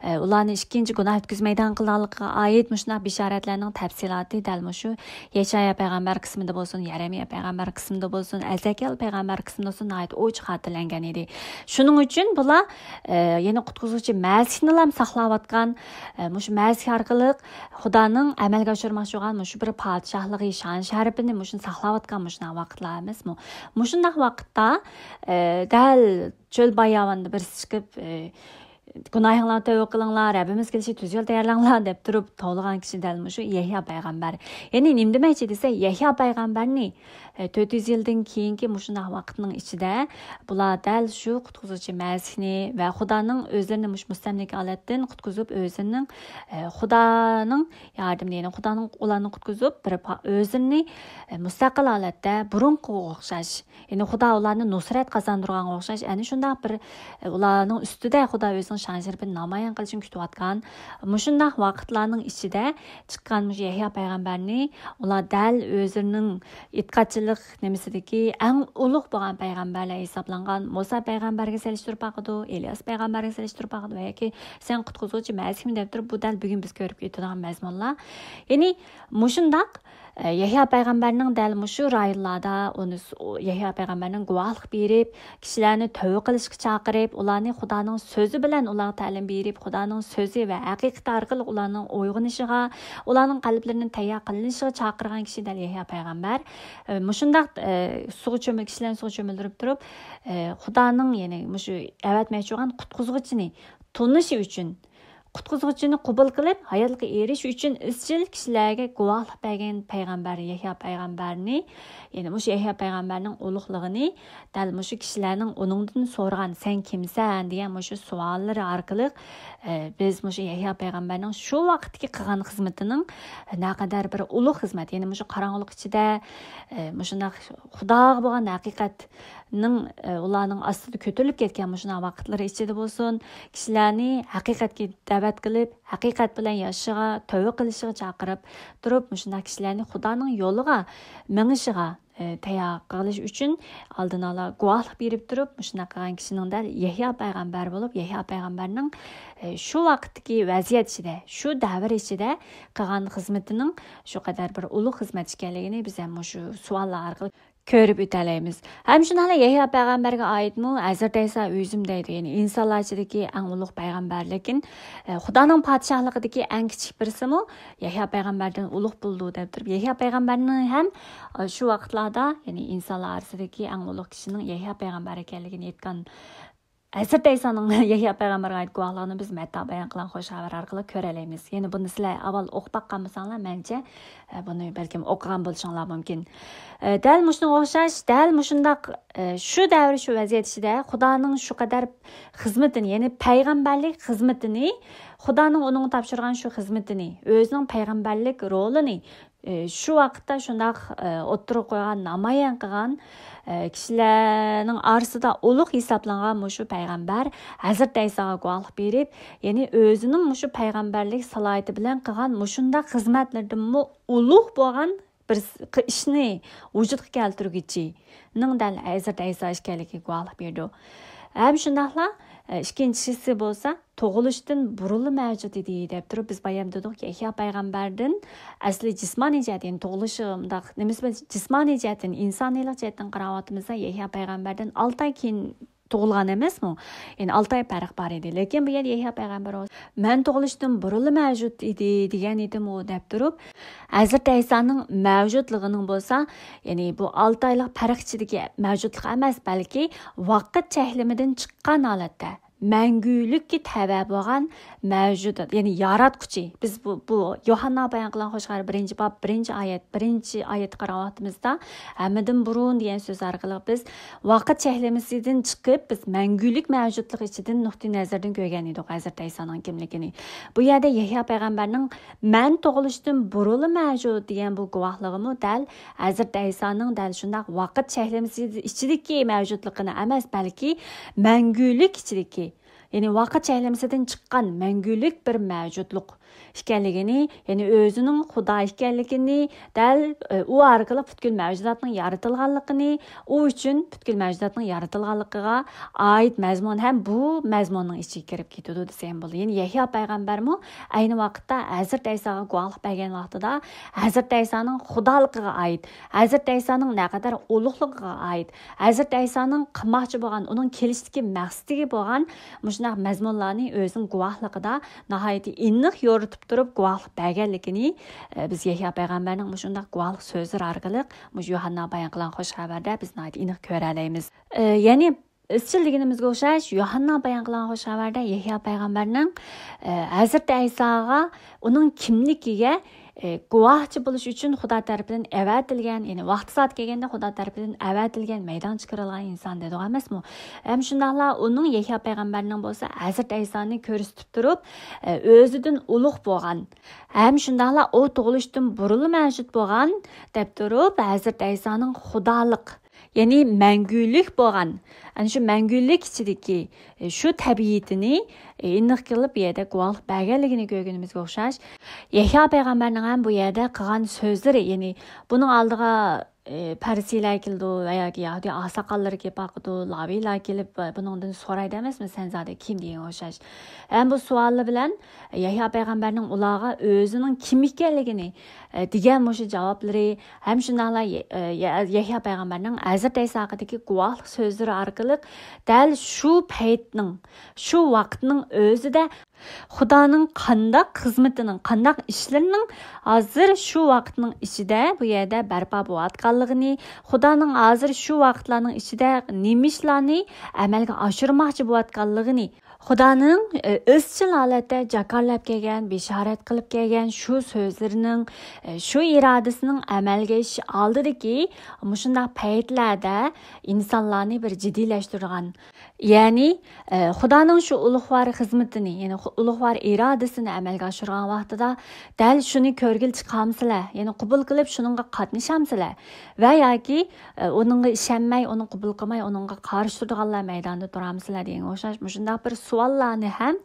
ئە، ئۇلارنى ئىككىنچى گۇناھ ئۆتكۈزمەيدىغان قىلىدىغانلىقىغا ئائىت مۇشۇنداق بېشارەتلەرنىڭ تەپسىلاتى دەل مۇشۇ يەشايا پەيغەمبەر قىسمىدا بولسۇن، يەرەمىيا پەيغەمبەر قىسمىدا بولسۇن، ئەزەكىيەل پەيغەمبەر قىسمىدا بولسۇن ناھايىتى ئوچۇق خاتىرىلەنگەن ئىدى. شۇنىڭ ئۈچۈن بۇلار، ئە، يەنە قۇتقۇزغۇچى مەسىھنىلا ساقلاۋاتقان، ئە، مۇشۇ مەسىھ ئارقىلىق خۇدانىڭ ئەمەلگە ئاشۇرماقچى بولغان مۇشۇ بىر پادىشاھلىقى، شان شەرىپىنى مۇشۇنى ساقلاۋاتقان مۇشۇنداق ۋاقىتلار ئەمەسمۇ؟ مۇشۇنداق ۋاقىتتا، ئە، دەل چۆل باياۋاندا بىرسى چىقىپ، ئە، گۇناھىڭلارنى تەۋبە قىلىڭلار، رەببىمىز كېلىشى تۈز يول تەييارلاڭلار دەپ تۇرۇپ توۋلىغان كىشى دەل مۇشۇ يەھيا پەيغەمبەر. يەنى نېمە دېمەكچى دېسە، يەھيا پەيغەمبەرنى، ئە، تۆت يۈز يىلدىن كېيىنكى مۇشۇنداق ۋاقىتنىڭ ئىچىدە بۇلار دەل شۇ قۇتقۇزغۇچى مەسىھنى ۋە خۇدانىڭ ئۆزلىرىنى مۇشۇ مۇستەملىكە ھالەتتىن قۇتقۇزۇپ، ئۆزىنىڭ، ئە، خۇدانىڭ ياردىمىدە، يەنى خۇدانىڭ ئۇلارنى قۇتقۇزۇپ، بىر پا-، ئۆزىنى، ئە، مۇستەقىل ھالەتتە بۇرۇنقىغا ئوخشاش، يەنى خۇدا ئۇلارنى نۇسرەت قازاندۇرغانغا ئوخشاش، ئەنە شۇنداق بىر، ئۇلارنىڭ ئۈستىدە خۇدا ئۆزىنىڭ شان شەرىپىنى نامايان قىلىشىنى كۈتۈۋاتقان مۇشۇنداق ۋاقىتلارنىڭ ئىچىدە چىققان مۇشۇ يەھيا پەيغەمبەرنى ئۇلار دەل ئۆزلىرىنىڭ ئېتىقادچىلىق نېمىسىدىكى ئەڭ ئۇلۇغ بولغان پەيغەمبەرلەر ھېسابلانغان مۇسا پەيغەمبەرگە سېلىشتۇرۇپ باقىدۇ، ئېلىياس پەيغەمبەرگە سېلىشتۇرۇپ باقىدۇ ۋە ياكى سەن قۇتقۇزغۇچى مەسىھمۇ دەپ تۇرۇپ، بۇ دەل بۈگۈن بىز كۆرۈپ يېتىدىغان مەزمۇنلار. يەنى مۇشۇنداق ئە، يەھيا پەيغەمبەرنىڭ دەل مۇشۇ رايونلاردا ئۇنى س-، ئۇ يەھيا پەيغەمبەرنىڭ گۇۋاھلىق بېرىپ، كىشىلەرنى تەۋبە قىلىشقا چاقىرىپ، ئۇلارنى خۇدانىڭ سۆزى بىلەن ئۇلارغا تەلىم بېرىپ، خۇدانىڭ سۆزى ۋە ھەقىقىتى ئارقىلىق ئۇلارنىڭ ئويغىنىشىغا، ئۇلارنىڭ قەلبلىرىنىڭ تەييار قىلىنىشىغا چاقىرغان كىشى دەل يەھيا پەيغەمبەر. ئە، مۇشۇنداق، ئە، سۇغا چۆمۈل-، كىشىلەرنى سۇغا چۆمۈلدۈرۈپ تۇرۇپ، ئە، خۇدانىڭ، يەنى مۇشۇ ئەۋەتمەكچى بولغان قۇتقۇزغۇچىنى تونۇشى ئۈچۈن، قۇتقۇزغۇچىنى قوبۇل قىلىپ، ھاياتلىققا ئېرىشىش ئۈچۈن ئىزچىل كىشىلەرگە گۇۋاھلىق بەرگەن پەيغەمبەر يەھيا پەيغەمبەرنى، يەنى مۇشۇ يەھيا پەيغەمبەرنىڭ ئۇلۇغلۇقىنى دەل مۇشۇ كىشىلەرنىڭ ئۇنىڭدىن سورىغان، «سەن كىمسەن؟» دېگەن مۇشۇ سوئاللىرى ئارقىلىق، ئە، بىز مۇشۇ يەھيا پەيغەمبەرنىڭ شۇ ۋاقىتتىكى قىلغان خىزمىتىنىڭ نەقەدەر بىر ئۇلۇغ خىزمەت، يەنى مۇشۇ قاراڭغۇلۇق ئىچىدە، ئە، مۇشۇنداق خۇداغا بولغان ھەقىقەت نىڭ، ئە، ئۇلارنىڭ ئاستىدا كۆتۈرۈلۈپ كەتكەن مۇشۇنداق ۋاقىتلىرى ئىچىدە بولسۇن، كىشىلەرنى ھەقىقەتكە دەۋەت قىلىپ، ھەقىقەت بىلەن ياشىشىغا، تەۋبە قىلىشىغا چاقىرىپ تۇرۇپ، مۇشۇنداق كىشىلەرنى خۇدانىڭ يولىغا مېڭىشىغا، ئە، تەييار قىلىش ئۈچۈن ئالدىن ئالا گۇۋاھلىق بېرىپ تۇرۇپ، مۇشۇنداق قىلغان كىشىنىڭ دەل يەھيا پەيغەمبەر بولۇپ، يەھيا پەيغەمبەرنىڭ، ئە، شۇ ۋاقىتتىكى ۋەزىيەت ئىچىدە، شۇ دەۋر ئىچىدە قىلغان خىزمىتىنىڭ شۇ قەدەر بىر ئۇلۇغ خىزمەت ئىكەنلىكىنى بىز ھەم مۇشۇ سوئاللار ئارقىلىق كۆرۈپ ئۆتەلەيمىز. ھەم شۇنداقلا يەھيا پەيغەمبەرگە ئائىتمۇ ھەزرىتى ئەيسا ئۆزۈم دەيدۇ، يەنى ئىنسانلار ئىچىدىكى ئەڭ ئۇلۇغ پەيغەمبەر، لېكىن، ئە، خۇدانىڭ پادىشاھلىقىدىكى ئەڭ كىچىك بىرسىمۇ يەھيا پەيغەمبەردىن ئۇلۇغ بولىدۇ دەپ تۇرۇپ، يەھيا پەيغەمبەرنى ھەم، ئە، شۇ ۋاقىتلاردا، يەنى ئىنسانلار ئارىسىدىكى ئەڭ ئۇلۇغ كىشىنىڭ يەھيا پەيغەمبەر ئىكەنلىكىنى ئېيتقان ھەزرىتى ئەيسانىڭ يەھيا پەيغەمبەرگە ئائىت گۇۋاھلىقنى بىز مەتتا بايان قىلغان خۇش خەۋەر ئارقىلىق كۆرەلەيمىز. يەنى بۇنى سىلەر ئاۋۋال ئوقۇپ باققان بولساڭلار، مەنچە، ئە، بۇنى بەلكىم ئوقۇغان بولۇشۇڭلار مۇمكىن. ئە، دەل مۇشۇنىڭغا ئوخشاش، دەل مۇشۇنداق، ئە، شۇ دەۋر، شۇ ۋەزىيەت ئىچىدە خۇدانىڭ شۇ قەدەر خىزمىتىنى، يەنى پەيغەمبەرلىك خىزمىتىنى، خۇدانىڭ ئۇنىڭغا تاپشۇرغان شۇ خىزمىتىنى، ئۆزىنىڭ پەيغەمبەرلىك رولىنى، ئى، شۇ ۋاقىتتا شۇنداق، ئى، ئوتتۇرىغا قويغان، نامايان قىلغان، ئى، كىشىلەرنىڭ ئارىسىدا ئۇلۇغ ھېسابلانغان مۇشۇ پەيغەمبەر ھەزرىتى ئەيساغا گۇۋاھلىق بېرىپ، يەنى ئۆزىنىڭ مۇشۇ پەيغەمبەرلىك سالاھىيىتى بىلەن قىلغان مۇشۇنداق خىزمەتلىرىدىنمۇ ئۇلۇغ بولغان بىر س-، ق-، ئىشنى ۋۇجۇدقا كەلتۈرگۈچىنىڭ دەل ھەزرىتى ئەيسا ئىكەنلىكىگە گۇۋاھلىق بېرىدۇ. ھەم شۇنداقلا، ئى، ئىككىنچىسى بولسا، تۇغۇلۇشتىن بۇرۇنلا مەۋجۇت ئىدى دەپ تۇرۇپ، بىز بايام دېدۇق، يەھيا پەيغەمبەردىن ئەسلى جىسمانىي جەھەتتىن، يەنى تۇغۇلۇشى مۇنداق نېمىسى بىلەن جىسمانىي جەھەتتىن، ئىنسانىيلىق جەھەتتىن قاراۋاتىمىزدا، يەھيا پەيغەمبەردىن ئالتە ئاي كېيىن تۇغۇلغان ئەمەسمۇ؟ يەنى ئالتە ئاي پەرق بار ئىدى. لېكىن بۇ يەردە يەھيا پەيغەمبەر بولسا، مەن تۇغۇلۇشتىن بۇرۇنلا مەۋجۇت ئىدى دېگەن ئىدىمۇ دەپ تۇرۇپ، ھەزرىتى ئەيسانىڭ مەۋجۇتلۇقىنىڭ بولسا، يەنى بۇ ئالتە ئايلىق پەرق ئىچىدىكى مەۋجۇتلۇق ئەمەس، بەلكى ۋاقىت چەكلىمىدىن چىققان ھالەتتە، مەڭگۈلۈككە تەۋە بولغان مەۋجۇدات، يەنى ياراتقۇچى. بىز بۇ، بۇ يوھاننا بايان قىلغان خوش خەۋەر بىرىنچى باب، بىرىنچى ئايەت، بىرىنچى ئايەتكە قارىغان ۋاقتىمىزدا، ھەممىدىن بۇرۇن دېگەن سۆز ئارقىلىق بىز ۋاقىت چەكلىمىسىدىن چىقىپ، بىز مەڭگۈلۈك مەۋجۇتلۇق ئىچىدىن نۇقتىئى نەزەردىن كۆرگەن ئىدۇق ھەزرىتى ئەيسانىڭ كىملىكىنى. بۇ يەردە يەھيا پەيغەمبەرنىڭ مەن تۇغۇلۇشتىن بۇرۇنلا مەۋجۇت دېگەن بۇ گۇۋاھلىقىمۇ دەل ھەزرىتى ئەيسانىڭ دەل شۇنداق ۋاقىت چەكلىمىسى ئىچىدىكى مەۋجۇتلۇقىنى ئەمەس، بەلكى مەڭگۈلۈك ئىچىدىكى، يەنى ۋاقىت چەكلىمىسىدىن چىققان مەڭگۈلۈك بىر مەۋجۇتلۇق ئىكەنلىكىنى، يەنى ئۆزىنىڭ خۇدا ئىكەنلىكىنى، دەل، ئە، ئۇ ئارقىلىق پۈتكۈل مەۋجۇداتنىڭ يارىتىلغانلىقىنى، ئۇ ئۈچۈن پۈتكۈل مەۋجۇداتنىڭ يارىتىلغانلىقىغا ئائىت مەزمۇن ھەم بۇ مەزمۇننىڭ ئىچىگە كىرىپ كېتىدۇ دېسەم بولىدۇ. يەنى يەھيا پەيغەمبەرمۇ ئەينى ۋاقىتتا ھەزرىتى ئەيساغا گۇۋاھلىق بەرگەن ۋاقتىدا، ھەزرىتى ئەيسانىڭ خۇدالىقىغا ئائىت، ھەزرىتى ئەيسانىڭ نەقەدەر ئۇلۇغلۇقىغا ئائىت، ھەزرىتى ئەيسانىڭ قىلماقچى بولغان، ئۇنىڭ كېلىشتىكى مەقسىتىگە بولغان مۇشۇنداق مەزمۇنلارنى ئۆزىنىڭ گۇۋاھلىقىدا ناھايىتى ئېنىق يورۇتۇپ تۇرۇپ گۇۋاھلىق بەرگەنلىكىنى، ئە، بىز يەھيا پەيغەمبەرنىڭ مۇشۇنداق گۇۋاھلىق سۆزلىرى ئارقىلىق مۇشۇ يوھاننا بايان قىلغان خوش خەۋەردە بىز ناھايىتى ئېنىق كۆرەلەيمىز. ئە، يەنى ئىزچىل دېگىنىمىزگە ئوخشاش، يوھاننا بايان قىلغان خوش خەۋەردە يەھيا پەيغەمبەرنىڭ، ئە، ھەزرىتى ئەيساغا، ئۇنىڭ كىملىكىگە، ئە، گۇۋاھچى بولۇش ئۈچۈن خۇدا تەرىپىدىن ئەۋەتىلگەن، يەنى ۋاقتى سائەت كەلگەندە خۇدا تەرىپىدىن ئەۋەتىلگەن، مەيدانغا چىقىرىلغان ئىنسان دېدۇق ئەمەسمۇ؟ ھەم شۇنداقلا ئۇنىڭ، يەھيا پەيغەمبەرنىڭ بولسا ھەزرىتى ئەيسانى كۆرسىتىپ تۇرۇپ، ئە، ئۆزىدىن ئۇلۇغ بولغان، ھەم شۇنداقلا ئۇ تۇغۇلۇشتىن بۇرۇنلا مەۋجۇت بولغان دەپ تۇرۇپ، ھەزرىتى ئەيسانىڭ خۇدالىق، يەنى مەڭگۈلۈك بولغان، ئەنە شۇ مەڭگۈلۈك ئىچىدىكى، ئە، شۇ تەبىئىتىنى، ئە، ئېنىق قىلىپ بۇ يەردە گۇۋاھلىق بەرگەنلىكىنى كۆرگىنىمىزگە ئوخشاش، يەھيا پەيغەمبەرنىڭ ھەم بۇ يەردە قىلغان سۆزلىرى، يەنى بۇنىڭ ئالدىغا، ئە، پەرىسىيلەر كېلىدۇ ۋە ياكى يەھۇدىي ئاقساقاللىرى كېلىپ باقىدۇ، لاۋىيلار كېلىپ، ئە، بۇنىڭدىن سورايدۇ ئەمەسمۇ، سەن زادى كىم دېگەنگە ئوخشاش. ھەم بۇ سوئاللار بىلەن يەھيا پەيغەمبەرنىڭ ئۇلارغا ئۆزىنىڭ كىم ئىكەنلىكىنى، ئە، دېگەن مۇشۇ جاۋابلىرى، ھەم شۇنداقلا يە-، ئە، يە-، يەھيا پەيغەمبەرنىڭ ھەزرىتى ئەيسا ھەققىدىكى گۇۋاھلىق سۆزلىرى ئارقىلىق دەل شۇ پەيتنىڭ، شۇ ۋاقىتنىڭ ئۆزىدە خۇدانىڭ قانداق خىزمىتىنىڭ، قانداق ئىشلىرىنىڭ ھازىر شۇ ۋاقىتنىڭ ئىچىدە، بۇ يەردە بەرپا بولۇۋاتقانلىقىنى، خۇدانىڭ ھازىر شۇ ۋاقىتلارنىڭ ئىچىدە نېمە ئىشلارنى ئەمەلگە ئاشۇرماقچى بولۇۋاتقانلىقىنى، خۇدانىڭ، ئە، ئىزچىل ھالەتتە جاكارلاپ كەلگەن، بېشارەت قىلىپ كەلگەن شۇ سۆزلىرىنىڭ، ئە، شۇ ئىرادىسىنىڭ ئەمەلگە ئېشىش ئالدىدىكى مۇشۇنداق پەيتلەردە ئىنسانلارنى بىر جىددىيلەشتۈرىدىغان، يەنى، ئە، خۇدانىڭ شۇ ئۇلۇغۋار خىزمىتىنى، يەنى خۇ-، ئۇلۇغۋار ئىرادىسىنى ئەمەلگە ئاشۇرغان ۋاقتىدا دەل شۇنى كۆرگىلى چىقامسىلەر، يەنى قوبۇل قىلىپ شۇنىڭغا قاتنىشامسىلەر ۋە ياكى ئۇنىڭغا ئىشەنمەي، ئۇنى قوبۇل قىلماي، ئۇنىڭغا قارشى تۇرىدىغانلار مەيداندا تۇرامسىلەر دېگەنگە ئوخشاش مۇشۇنداق بىر سوئاللارنى ھەم،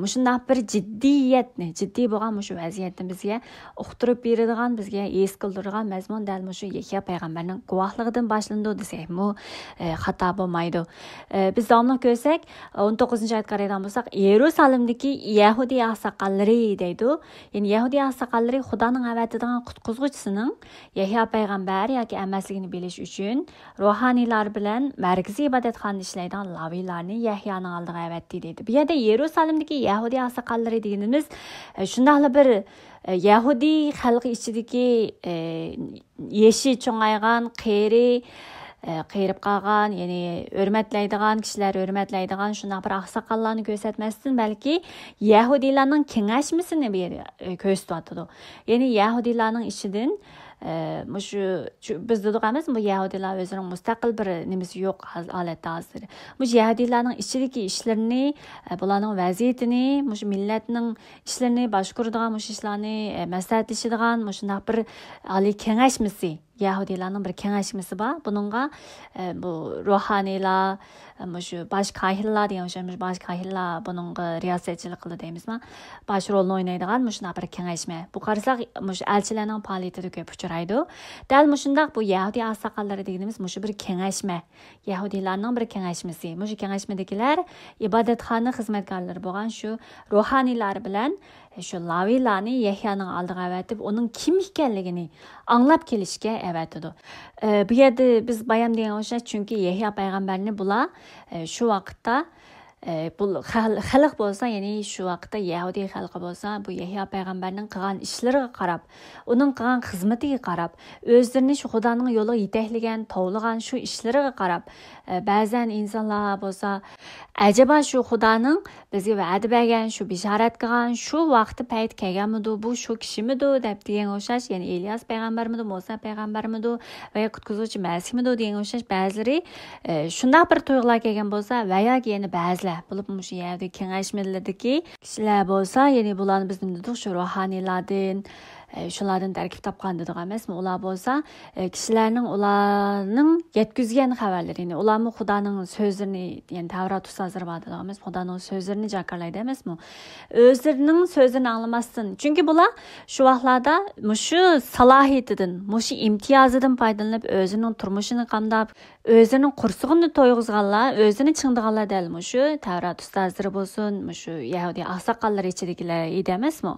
مۇشۇنداق بىر جىددىيەتنى، جىددىي بولغان مۇشۇ ۋەزىيەتنى بىزگە ئۇقتۇرۇپ بېرىدىغان، بىزگە ھېس قىلدۇرىدىغان مەزمۇن دەل مۇشۇ يەھيا پەيغەمبەرنىڭ گۇۋاھلىقىدىن باشلىنىدۇ دېسەكمۇ، ئە، خاتا بولمايدۇ. ئە، بىز داۋاملىق كۆرسەك، ئون توققۇزىنچى ئايەتكە قارايدىغان بولساق، يېرۇسالىمدىكى يەھۇدىي ئاقساقاللىرى دەيدۇ. يەنى يەھۇدىي ئاقساقاللىرى خۇدانىڭ ئەۋەتىدىغان قۇتقۇزغۇچىسىنىڭ يەھيا پەيغەمبەر ياكى ئەمەسلىكىنى بىلىش ئۈچۈن، روھانىيلار بىلەن مەركىزىي ئىبادەتخانىدا ئىشلەيدىغان لاۋىيلارنى يەھيانىڭ ئالدىغا ئەۋەتتى، دەيدۇ. بۇ يەردە يېرۇسالىمدىكى يەھۇدىي ئاقساقاللىرى دېگىنىمىز، ئە، شۇنداقلا بىر، ئە، يەھۇدىي خەلقى ئىچىدىكى، ئە، يېشى چوڭايغان، قېرى، ئە، قېرىپ قالغان، يەنى ھۆرمەتلەيدىغان كىشىلەر ھۆرمەتلەيدىغان شۇنداق بىر ئاقساقاللارنى كۆرسەتمەستىن، بەلكى يەھۇدىيلارنىڭ كېڭەشمىسىنى بۇ يەردە، ئە، كۆرسىتىۋاتىدۇ. يەنى يەھۇدىيلارنىڭ ئىچىدىن، ئە، مۇشۇ، چۈ-، بىز دېدۇق ئەمەسمۇ، بۇ يەھۇدىيلار ئۆزلىرىنىڭ مۇستەقىل بىر نېمىسى يوق ھال-، ھالەتتە ھازىر. مۇشۇ يەھۇدىيلارنىڭ ئىچىدىكى ئىشلىرىنى، ئە، بۇلارنىڭ ۋەزىيىتىنى، مۇشۇ مىللەتنىڭ ئىشلىرىنى باشقۇرىدىغان، مۇشۇ ئىشلارنى، ئە، مەسلىھەتلىشىدىغان مۇشۇنداق بىر ئالىي كېڭەشمىسى، يەھۇدىيلارنىڭ بىر كېڭەشمىسى بار. بۇنىڭغا، ئە، بۇ روھانىيلار، مۇشۇ باش كاھىنلار دېگەن ئوخشاش، مۇشۇ باش كاھىنلار بۇنىڭغا رىياسەتچىلىك قىلىدۇ دەيمىزما؟ باش رولنى ئوينايدىغان مۇشۇنداق بىر كېڭەشمە. بۇ قارىساق، مۇشۇ ئەلچىلەرنىڭ پائالىيىتىدە كۆپ ئۇچرايدۇ. دەل مۇشۇنداق بۇ يەھۇدىي ئاقساقاللىرى دېگىنىمىز مۇشۇ بىر كېڭەشمە. يەھۇدىيلارنىڭ بىر كېڭەشمىسى. مۇشۇ كېڭەشمىدىكىلەر ئىبادەتخانا خىزمەتكارلىرى بولغان شۇ روھانىيلار بىلەن شۇ لاۋىلارنى يەھيانىڭ ئالدىغا ئەۋەتىپ، ئۇنىڭ كىم ئىكەنلىكىنى ئاڭلاپ كېلىشكە ئەۋەتىدۇ. ئە، بۇ يەردە بىز بايام دېگەن ئوخشاش، چۈنكى يەھيا پەيغەمبەرنى بۇلار، ئە، شۇ ۋاقىتتا، ئە، بۇ خەل-، خەلق بولسا، يەنى شۇ ۋاقىتتا يەھۇدىي خەلقى بولسا، بۇ يەھيا پەيغەمبەرنىڭ قىلغان ئىشلىرىغا قاراپ، ئۇنىڭ قىلغان خىزمىتىگە قاراپ، ئۆزلىرىنى شۇ خۇدانىڭ يولىغا يېتەكلىگەن، توۋلىغان شۇ ئىشلىرىغا قاراپ، ئە، بەزەن ئىنسانلار بولسا، ئەجەبا شۇ خۇدانىڭ بىزگە ۋەدە بەرگەن، شۇ بېشارەت قىلغان، شۇ ۋاقتى پەيتى كەلگەنمىدۇ، بۇ شۇ كىشىمىدۇ دەپ دېگەنگە ئوخشاش، يەنى ئېلىياس پەيغەمبەرمىدۇ، مۇسا پەيغەمبەرمىدۇ ۋە قۇتقۇزغۇچى مەسىھمىدۇ دېگەنگە ئوخشاش بەزىلىرى، ئە، شۇنداق بىر تۇيغۇلار كەلگەن بولسا ۋە ياكى يەنە بەزىلەر، بولۇپمۇ مۇشۇ يەردىكى كېڭەشمىلەردىكى كىشىلەر بولسا، يەنى بۇلارنى بىز نېمە دېدۇق، شۇ روھانىيلاردىن، ئە، شۇلاردىن تەركىب تاپقان دېدۇق ئەمەسمۇ؟ ئۇلار بولسا، ئە، كىشىلەرنىڭ ئۇلارنىڭ يەتكۈزگەن خەۋەرلىرىنى، ئۇلارمۇ خۇدانىڭ سۆزلىرىنى، يەنى تەۋرات ئۇستازلىرى بار دېدۇق ئەمەسمۇ؟ خۇدانىڭ سۆزلىرىنى جاكارلايدۇ ئەمەسمۇ؟ ئۆزلىرىنىڭ سۆزىنى ئاڭلىماستىن. چۈنكى بۇلار شۇ ۋاقىتلاردا مۇشۇ سالاھىيىتىدىن، مۇشۇ ئىمتىيازىدىن پايدىلىنىپ، ئۆزىنىڭ تۇرمۇشىنى قامداپ، ئۆزىنىڭ قورسىقىنى تويغۇزغانلار، ئۆزىنى چىڭدىغانلار دەل مۇشۇ تەۋرات ئۇستازلىرى بولسۇن، مۇشۇ يەھۇدىي ئاقساقاللىرى ئىچىدىكىلەر ئىدى ئەمەسمۇ؟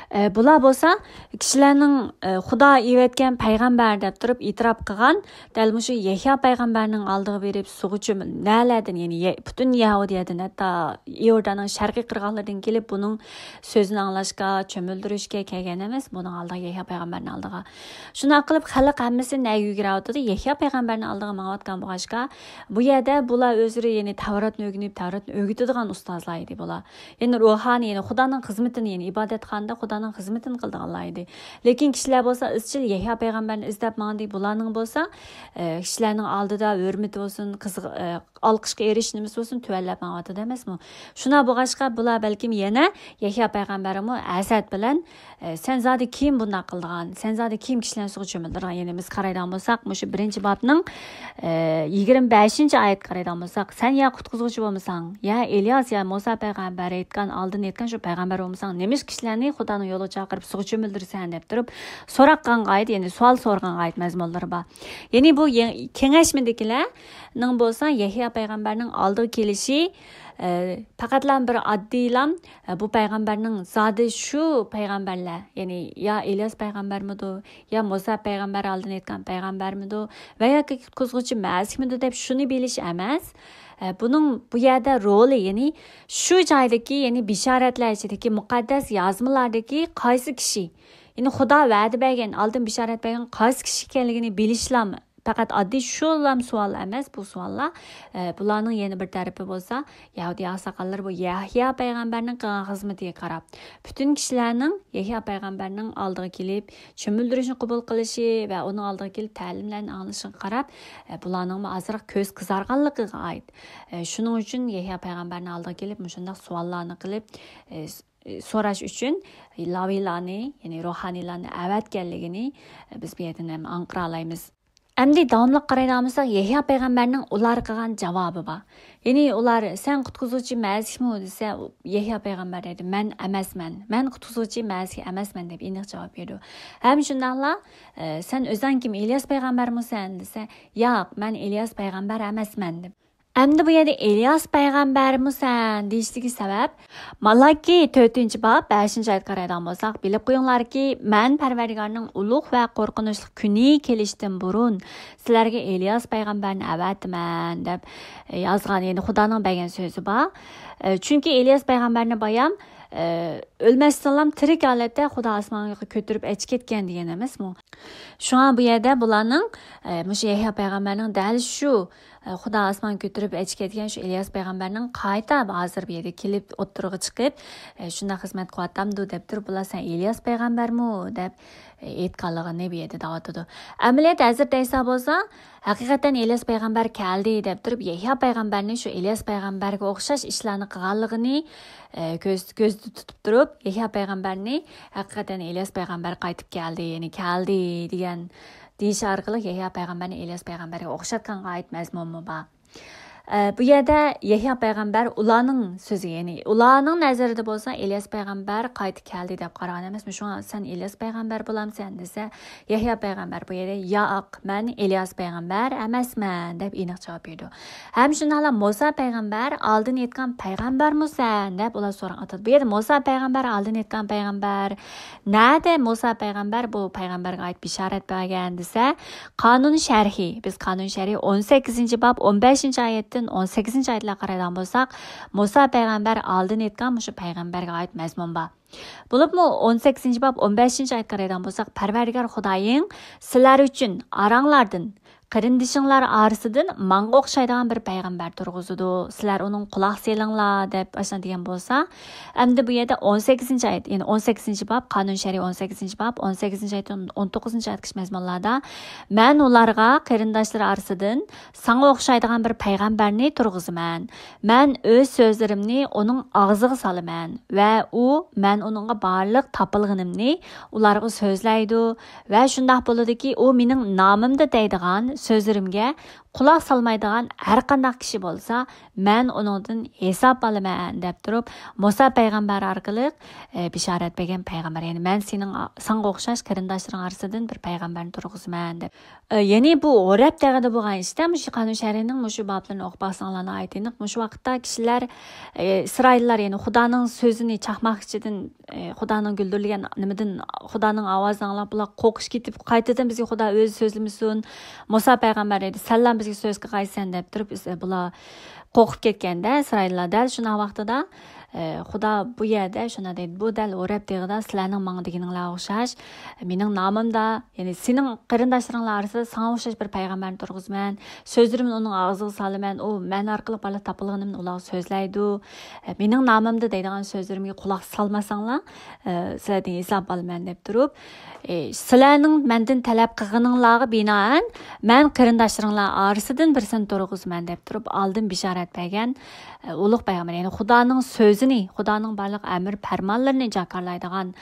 ئە، بۇلار بولسا كىشىلەرنىڭ، ئە، خۇدا ئېۋەتكەن پەيغەمبەر دەپ تۇرۇپ ئېتىراپ قىلغان دەل مۇشۇ يەھيا پەيغەمبەرنىڭ ئالدىغا بېرىپ سۇغا چۆمۈل-، نەلەردىن، يەنى يە-، پۈتۈن يەھۇدىيەدىن، ھەتتا ئىئورداننىڭ شەرقىي قىرغاقلىرىدىن كېلىپ بۇنىڭ سۆزىنى ئاڭلاشقا، چۆمۈلدۈرۈشكە كەلگەن ئەمەس، بۇنىڭ ئالدىغا، يەھيا پەيغەمبەرنىڭ ئالدىغا. شۇنداق قىلىپ خەلق ھەممىسى نەگە يۈگۈرۈۋاتىدۇ؟ يەھيا پەيغەمبەرنىڭ ئالدىغا ماڭىۋاتقان بولغاچقا، بۇ يەردە بۇلار ئۆزلىرى، يەنى تەۋراتنى ئۆگىنىپ، تەۋراتنى ئۆگىتىدىغان ئۇستازلار ئىدى بۇلار. يەنى روھانىي، يەنى خۇدانىڭ خىزمىتىنى، يەنى ئىبادەتخانىدا خۇدانىڭ خىزمىتىنى قىلىدىغانلار ئىدى. لېكىن كىشىلەر بولسا ئىزچىل يەھيا پەيغەمبەرنى ئىزدەپ ماڭدى. بۇلارنىڭ بولسا، ئە، كىشىلەرنىڭ ئالدىدا ھۆرمىتى بولسۇن، قىزغ-، ئە، ئالقىشقا ئېرىشىش نېمىسى بولسۇن، تۆۋەنلەپ ماڭىۋاتىدۇ ئەمەسمۇ؟ شۇنداق بولغاچقا، بۇلار بەلكىم يەنە يەھيا پەيغەمبەرمۇ ھەسەت بىلەن، ئە، سەن زادى كىم بۇنداق قىلىدىغان؟ سەن زادى كىم كىشىلەرنى سۇغا چۆمۈلدۈرىدىغان؟ يەنى بىز قارايدىغان بولساق، مۇشۇ بىرىنچى بابنىڭ، ئە، يىگىرمە بەشىنچى ئايەتكە قارايدىغان بولساق، سەن يا قۇتقۇزغۇچى بولمىساڭ، يا ئېلىياس، يا مۇسا پەيغەمبەر ئېيتقان، ئالدىن ئېيتقان شۇ پەيغەمبەر بولمىساڭ، نېمىشقا كىشىلەرنى خۇدانىڭ يولىغا چاقىرىپ سۇغا چۆمۈلدۈرىسەن دەپ تۇرۇپ سوراق قىلغان ئايەت، يەنى سوئال سورىغان ئايەت مەزمۇنلىرى بار. يەنى بۇ يە-، كېڭەشمىدىكىلەرنىڭ بولسا يەھيا پەيغەمبەرنىڭ ئالدىغا كېلىشى، ئە، پەقەتلا بىر ئاددىيلا، ئە، بۇ پەيغەمبەرنىڭ زادى شۇ پەيغەمبەرلەر، يەنى يا ئېلىياس پەيغەمبەرمىدۇ، يا مۇسا پەيغەمبەر ئالدىن ئېيتقان پەيغەمبەرمىدۇ ۋە ياكى قۇتقۇزغۇچى مەسىھمىدۇ دەپ شۇنى بىلىش ئەمەس. ئە، بۇنىڭ بۇ يەردە رولى، يەنى شۇ جايدىكى، يەنى بېشارەتلەر ئىچىدىكى مۇقەددەس يازمىلاردىكى قايسى كىشى، يەنى خۇدا ۋەدە بەرگەن، ئالدىن بېشارەت بەرگەن قايسى كىشى ئىكەنلىكىنى بىلىشلا پەقەت ئاددىي شۇلام سوئال ئەمەس، بۇ سوئاللار. ئە، بۇلارنىڭ يەنە بىر تەرىپى بولسا، يەھۇدىي ئاقساقاللىرى بۇ يەھيا پەيغەمبەرنىڭ قىلغان خىزمىتىگە قاراپ، پۈتۈن كىشىلەرنىڭ يەھيا پەيغەمبەرنىڭ ئالدىغا كېلىپ، چۆمۈلدۈرۈشنى قوبۇل قىلىشى ۋە ئۇنىڭ ئالدىغا كېلىپ تەلىملەرنى ئاڭلىشىغا قاراپ، ئە، بۇلارنىڭمۇ ئازراق كۆز قىزارغانلىقىغا ئائىت. ئە، شۇنىڭ ئۈچۈن يەھيا پەيغەمبەرنىڭ ئالدىغا كېلىپ، مۇشۇنداق سوئاللارنى قىلىپ، ئە، س-، ئە، سوراش ئۈچۈن لاۋىلارنى، يەنى روھانىيلارنى ئەۋەتكەنلىكىنى، ئە، بىز بۇ يەردىن ھەم ئاڭقىرالايمىز. ئەمدى داۋاملىق قارايدىغان بولساق، يەھيا پەيغەمبەرنىڭ ئۇلارغا قىلغان جاۋابى بار. يەنى ئۇلار، «سەن قۇتقۇزغۇچى مەسىھمۇ؟» دېسە، يەھيا پەيغەمبەر دەيدۇ، «مەن ئەمەسمەن، مەن قۇتقۇزغۇچى مەسىھ ئەمەسمەن» دەپ ئېنىق جاۋاب بېرىدۇ. ھەم شۇنداقلا، ئە، «سەن ئۆزۈڭ كىم، ئېلىياس پەيغەمبەرمۇسەن؟» دېسە، «ياق، مەن ئېلىياس پەيغەمبەر ئەمەسمەن» دەپ. ئەمدى بۇ يەردە «ئېلىياس پەيغەمبەرمۇسەن؟» دېيىشتىكى سەۋەب، مالاكى تۆتىنچى باب بەشىنچى ئايەتكە قارايدىغان بولساق، «بىلىپ قويۇڭلاركى، مەن پەرۋەردىگارنىڭ ئۇلۇغ ۋە قورقۇنچلۇق كۈنى كېلىشتىن بۇرۇن سىلەرگە ئېلىياس پەيغەمبەرنى ئەۋەتىمەن» دەپ يازغان، يەنى خۇدانىڭ بەرگەن سۆزى بار. چۈنكى ئېلىياس پەيغەمبەرنى بايام ئۆلمەستىنلا تىرىك ھالەتتە خۇدا ئاسمانغا كۆتۈرۈپ ئەچىپ كەتكەن دېگەن ئەمەسمۇ؟ شۇڭا بۇ يەردە بۇلارنىڭ، ئە، مۇشۇ يەھيا پەيغەمبەرنىڭ دەل شۇ، ئە، خۇدا ئاسمانغا كۆتۈرۈپ ئەچىپ كەتكەن شۇ ئېلىياس پەيغەمبەرنىڭ قايتا ھازىر بۇ يەردە كېلىپ ئوتتۇرىغا چىقىپ، ئە، شۇنداق خىزمەت قىلىۋاتامدۇ دەپ تۇرۇپ، بۇلار «سەن ئېلىياس پەيغەمبەرمۇ؟» دەپ، ئېيتقانلىقىنى بۇ يەردە دەۋاتىدۇ. ئەمەلىيەتتە ھەزرىتى ئەيسا بولسا، ھەقىقەتەن ئېلىياس پەيغەمبەر كەلدى دەپ تۇرۇپ، يەھيا پەيغەمبەرنى شۇ ئېلىياس پەيغەمبەرگە ئوخشاش ئىشلارنى قىلغانلىقىنى، ئە، كۆز-، كۆزدە تۇتۇپ تۇرۇپ، يەھيا پەيغەمبەرنى ھەقىقەتەن ئېلىياس پەيغەمبەر قايتىپ كەلدى، يەنى كەلدى دېگەن دېيىش ئارقىلىق يەھيا پەيغەمبەرنى ئېلىياس پەيغەمبەرگە ئوخشاتقانغا ئائىت مەزمۇنمۇ بار. ئە، بۇ يەردە يەھيا پەيغەمبەر ئۇلارنىڭ سۆزى، يەنى ئۇلارنىڭ نەزىرىدە بولسا ئىلياس پەيغەمبەر قايتا كەلدى دەپ قارىغان ئەمەسمۇ؟ شۇڭا سەن ئىلياس پەيغەمبەر بولامسەن دېسە، يەھيا پەيغەمبەر بۇ يەردە ياق، مەن ئىلياس پەيغەمبەر ئەمەسمەن دەپ ئېنىق جاۋاب بېرىدۇ. ھەم شۇنداقلا مۇسا پەيغەمبەر ئالدىن ئېيتقان پەيغەمبەرمۇسەن دەپ ئۇلار سوراق ئاتىدۇ. بۇ يەردە مۇسا پەيغەمبەر ئالدىن ئېيتقان پەيغەمبەر، نەدە مۇسا پەيغەمبەر بۇ پەيغەمبەرگە ئائىت بىشارەت بەرگەن دېسە، قانۇن شەرھى، بىز قانۇن شەرھى ئون سەككىزىنچى باب ئون بەشىنچى ئايەتتىن ئون سەككىزىنچى ئايەتلەرگە قارايدىغان بولساق، مۇسا پەيغەمبەر ئالدىن ئېيتقان مۇشۇ پەيغەمبەرگە ئائىت مەزمۇن بار. بولۇپمۇ ئون سەككىزىنچى باب ئون بەشىنچى ئايەتكە قارايدىغان بولساق، پەرۋەردىگار خۇدايىڭ سىلەر ئۈچۈن ئاراڭلاردىن، قېرىندىشىڭلار ئارىسىدىن ماڭا ئوخشايدىغان بىر پەيغەمبەر تۇرغۇزىدۇ، سىلەر ئۇنىڭغا قۇلاق سېلىڭلار دەپ ئاشۇنداق دېگەن بولسا، ئەمدى بۇ يەردە ئون سەككىزىنچى ئايەت، يەنى ئون سەككىزىنچى باب، قانۇن شەرھى ئون سەككىزىنچى باب، ئون سەككىزىنچى ئايەتتىن ئون توققۇزىنچى ئايەتكىچە مەزمۇنلاردا، مەن ئۇلارغا قېرىنداشلىرى ئارىسىدىن ساڭا ئوخشايدىغان بىر پەيغەمبەرنى تۇرغۇزىمەن. مەن ئۆز سۆزلىرىمنى ئۇنىڭ ئاغزىغا سالىمەن ۋە ئۇ، مەن ئۇنىڭغا بارلىق تاپىلغىنىمنى ئۇلارغا سۆزلەيدۇ ۋە شۇنداق بولىدۇكى، ئۇ مېنىڭ نامىمدا دەيدىغان سۆزلىرىمگە قۇلاق سالمايدىغان ھەر قانداق كىشى بولسا، مەن ئۇنىڭدىن ھېساب ئالىمەن دەپ تۇرۇپ، مۇسا پەيغەمبەر ئارقىلىق، ئە، بىشارەت بەرگەن پەيغەمبەر. يەنى مەن سېنىڭ، ساڭا ئوخشاش قېرىنداشلىرىڭ ئارىسىدىن بىر پەيغەمبەرنى تۇرغۇزىمەن دەپ. ئە، يەنى بۇ ھورەب تېغىدا بولغان ئىشتا مۇشۇ قانۇن شەرھىنىڭ مۇشۇ بابلىرىنى ئوقۇپ باقساڭلار ناھايىتى ئېنىق. مۇشۇ ۋاقىتتا كىشىلەر، ئە، ئىسرائىللار، يەنى خۇدانىڭ سۆزىنى چاقماق ئىچىدىن، ئە، خۇدانىڭ گۈلدۈرلىگەن نېمىدىن، خۇدانىڭ ئاۋازىنى ئاڭلاپ، بۇلار قورقۇش كېتىپ، قايتىدىن بىزگە خۇدا ئۆزى سۆزلىمىسۇن، مۇسا پەيغەمبەر دەيدۇ، سەنلا بىزگە سۆز قىلغايسەن دەپ تۇرۇپ، ئىس-، بۇلار قورقۇپ كەتكەندە، ئىسرائىللار دەل شۇنداق ۋاقتىدا، ئە، خۇدا بۇ يەردە شۇنداق دەيدۇ، بۇ دەل ھورەب تېغىدا سىلەرنىڭ ماڭا دېگىنىڭلارغا ئوخشاش، مېنىڭ نامىمدا، يەنى سېنىڭ قېرىنداشلىرىڭلار ئارىسىدا ساڭا ئوخشاش بىر پەيغەمبەرنى تۇرغۇزىمەن، سۆزلىرىمنى ئۇنىڭ ئاغزىغا سالىمەن، ئۇ مەن ئارقىلىق بارلىق تاپىلغىنىمنى ئۇلارغا سۆزلەيدۇ، ئە، مېنىڭ نامىمدا دەيدىغان سۆزلىرىمگە قۇلاق سالمىساڭلار، ئە، سىلەردىن ھېساب ئالىمەن دەپ تۇرۇپ، ئى، سىلەرنىڭ مەندىن تەلەپ قىلغىنىڭلارغا بىنائەن، مەن قېرىنداشلىرىڭلار ئارىسىدىن بىرسىنى تۇرغۇزىمەن دەپ تۇرۇپ، ئالدىن بىشارەت بەرگەن، ئى، ئۇلۇغ پەيغەمبەر، يەنى خۇدانىڭ سۆزىنى، خۇدانىڭ بارلىق ئەمر پەرمانلىرىنى جاكارلايدىغان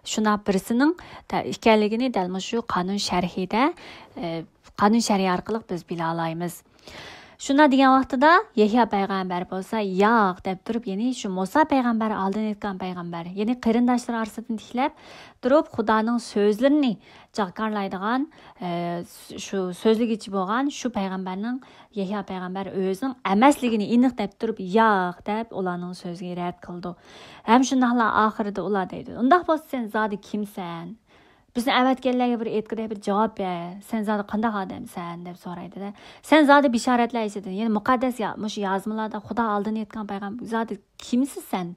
شۇنداق بىرسىنىڭ تە-، ئىكەنلىكىنى دەل مۇشۇ قانۇن شەرھىدە، ئى، قانۇن شەرھى ئارقىلىق بىز بىلەلايمىز. شۇنداق دېگەن ۋاقتىدا يەھيا پەيغەمبەر بولسا ياق دەپ تۇرۇپ، يەنى شۇ مۇسا پەيغەمبەر ئالدىن ئېيتقان پەيغەمبەر، يەنى قېرىنداشلىرى ئارىسىدىن تىكلەپ تۇرۇپ، خۇدانىڭ سۆزلىرىنى جاكارلايدىغان، ئە، شۇ سۆزلىگۈچى بولغان شۇ پەيغەمبەرنىڭ، يەھيا پەيغەمبەر ئۆزىنىڭ ئەمەسلىكىنى ئېنىق دەپ تۇرۇپ، ياق دەپ ئۇلارنىڭ سۆزىگە رەت قىلىدۇ. ھەم شۇنداقلا ئاخىرىدا ئۇلار دەيدۇ، ئۇنداق بولسا سەن زادى كىمسەن؟ بىزنى ئەۋەتكەنلەرگە بىر ئېيتقۇدەك بىر جاۋاب بەر، سەن زادى قانداق ئادەمسەن دەپ سورايدىدە. سەن زادى بىشارەتلەر ئىچىدىن، يەنى مۇقەددەس يا-، مۇشۇ يازمىلاردا خۇدا ئالدىن ئېيتقان پەيغەمبەر، زادى كىمسىز سەن؟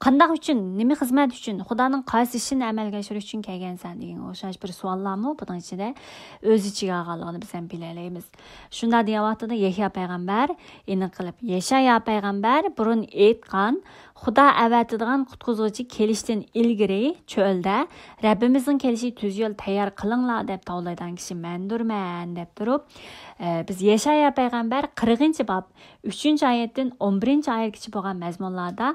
قانداق ئۈچۈن، نېمە خىزمەت ئۈچۈن، خۇدانىڭ قايسى ئىشىنى ئەمەلگە ئاشۇرۇش ئۈچۈن كەلگەنسەن دېگەنگە ئوخشاش بىر سوئاللارمۇ بۇنىڭ ئىچىدە ئۆز ئىچىگە ئالغانلىقىنى بىز ھەم بىلەلەيمىز. شۇنداق دېگەن ۋاقتىدا يەھيا پەيغەمبەر ئېنىق قىلىپ، يەشايا پەيغەمبەر بۇرۇن ئېيتقان، خۇدا ئەۋەتىدىغان قۇتقۇزغۇچى كېلىشتىن ئىلگىرى چۆلدە، رەببىمىزنىڭ كېلىشى تۈز يول تەييار قىلىڭلار دەپ توۋلايدىغان كىشى مەندۇرمەن دەپ تۇرۇپ، ئە، بىز يەشايا پەيغەمبەر قىرىقىنچى باب ئۈچىنچى ئايەتتىن ئون بىرىنچى ئايەتكىچە بولغان مەزمۇنلاردا،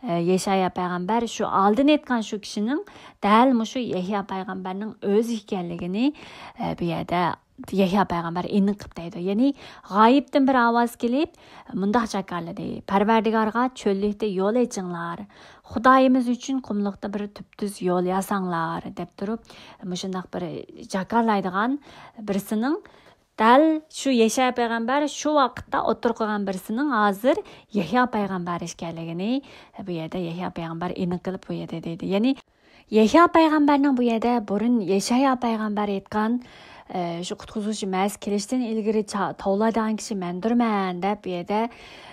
ئە، يەشايا پەيغەمبەر شۇ ئالدىن ئېيتقان شۇ كىشىنىڭ دەل مۇشۇ يەھيا پەيغەمبەرنىڭ ئۆزى ئىكەنلىكىنى، ئە، بۇ يەردە يەھيا پەيغەمبەر ئېنىق قىلىپ دەيدۇ. يەنى غايىبتىن بىر ئاۋاز كېلىپ، مۇنداق جاكارلىدى، پەرۋەردىگارغا چۆللۈكتە يول ئېچىڭلار، خۇدايىمىز ئۈچۈن قۇملۇقتا بىر تۈپتۈز يول ياساڭلار، دەپ تۇرۇپ، مۇشۇنداق بىر جاكارلايدىغان بىرسىنىڭ، دەل شۇ يەشايا پەيغەمبەر شۇ ۋاقىتتا ئوتتۇرىغا قويغان بىرسىنىڭ ھازىر يەھيا پەيغەمبەر ئىكەنلىكىنى بۇ يەردە يەھيا پەيغەمبەر ئېنىق قىلىپ بۇ يەردە دەيدۇ. يەنى يەھيا پەيغەمبەرنىڭ بۇ يەردە بۇرۇن يەشايا پەيغەمبەر ئېيتقان، ئە، شۇ قۇتقۇزغۇچى مەسىھ كېلىشتىن ئىلگىرى چا-، توۋلايدىغان كىشى مەندۇرمەن دەپ بۇ يەردە،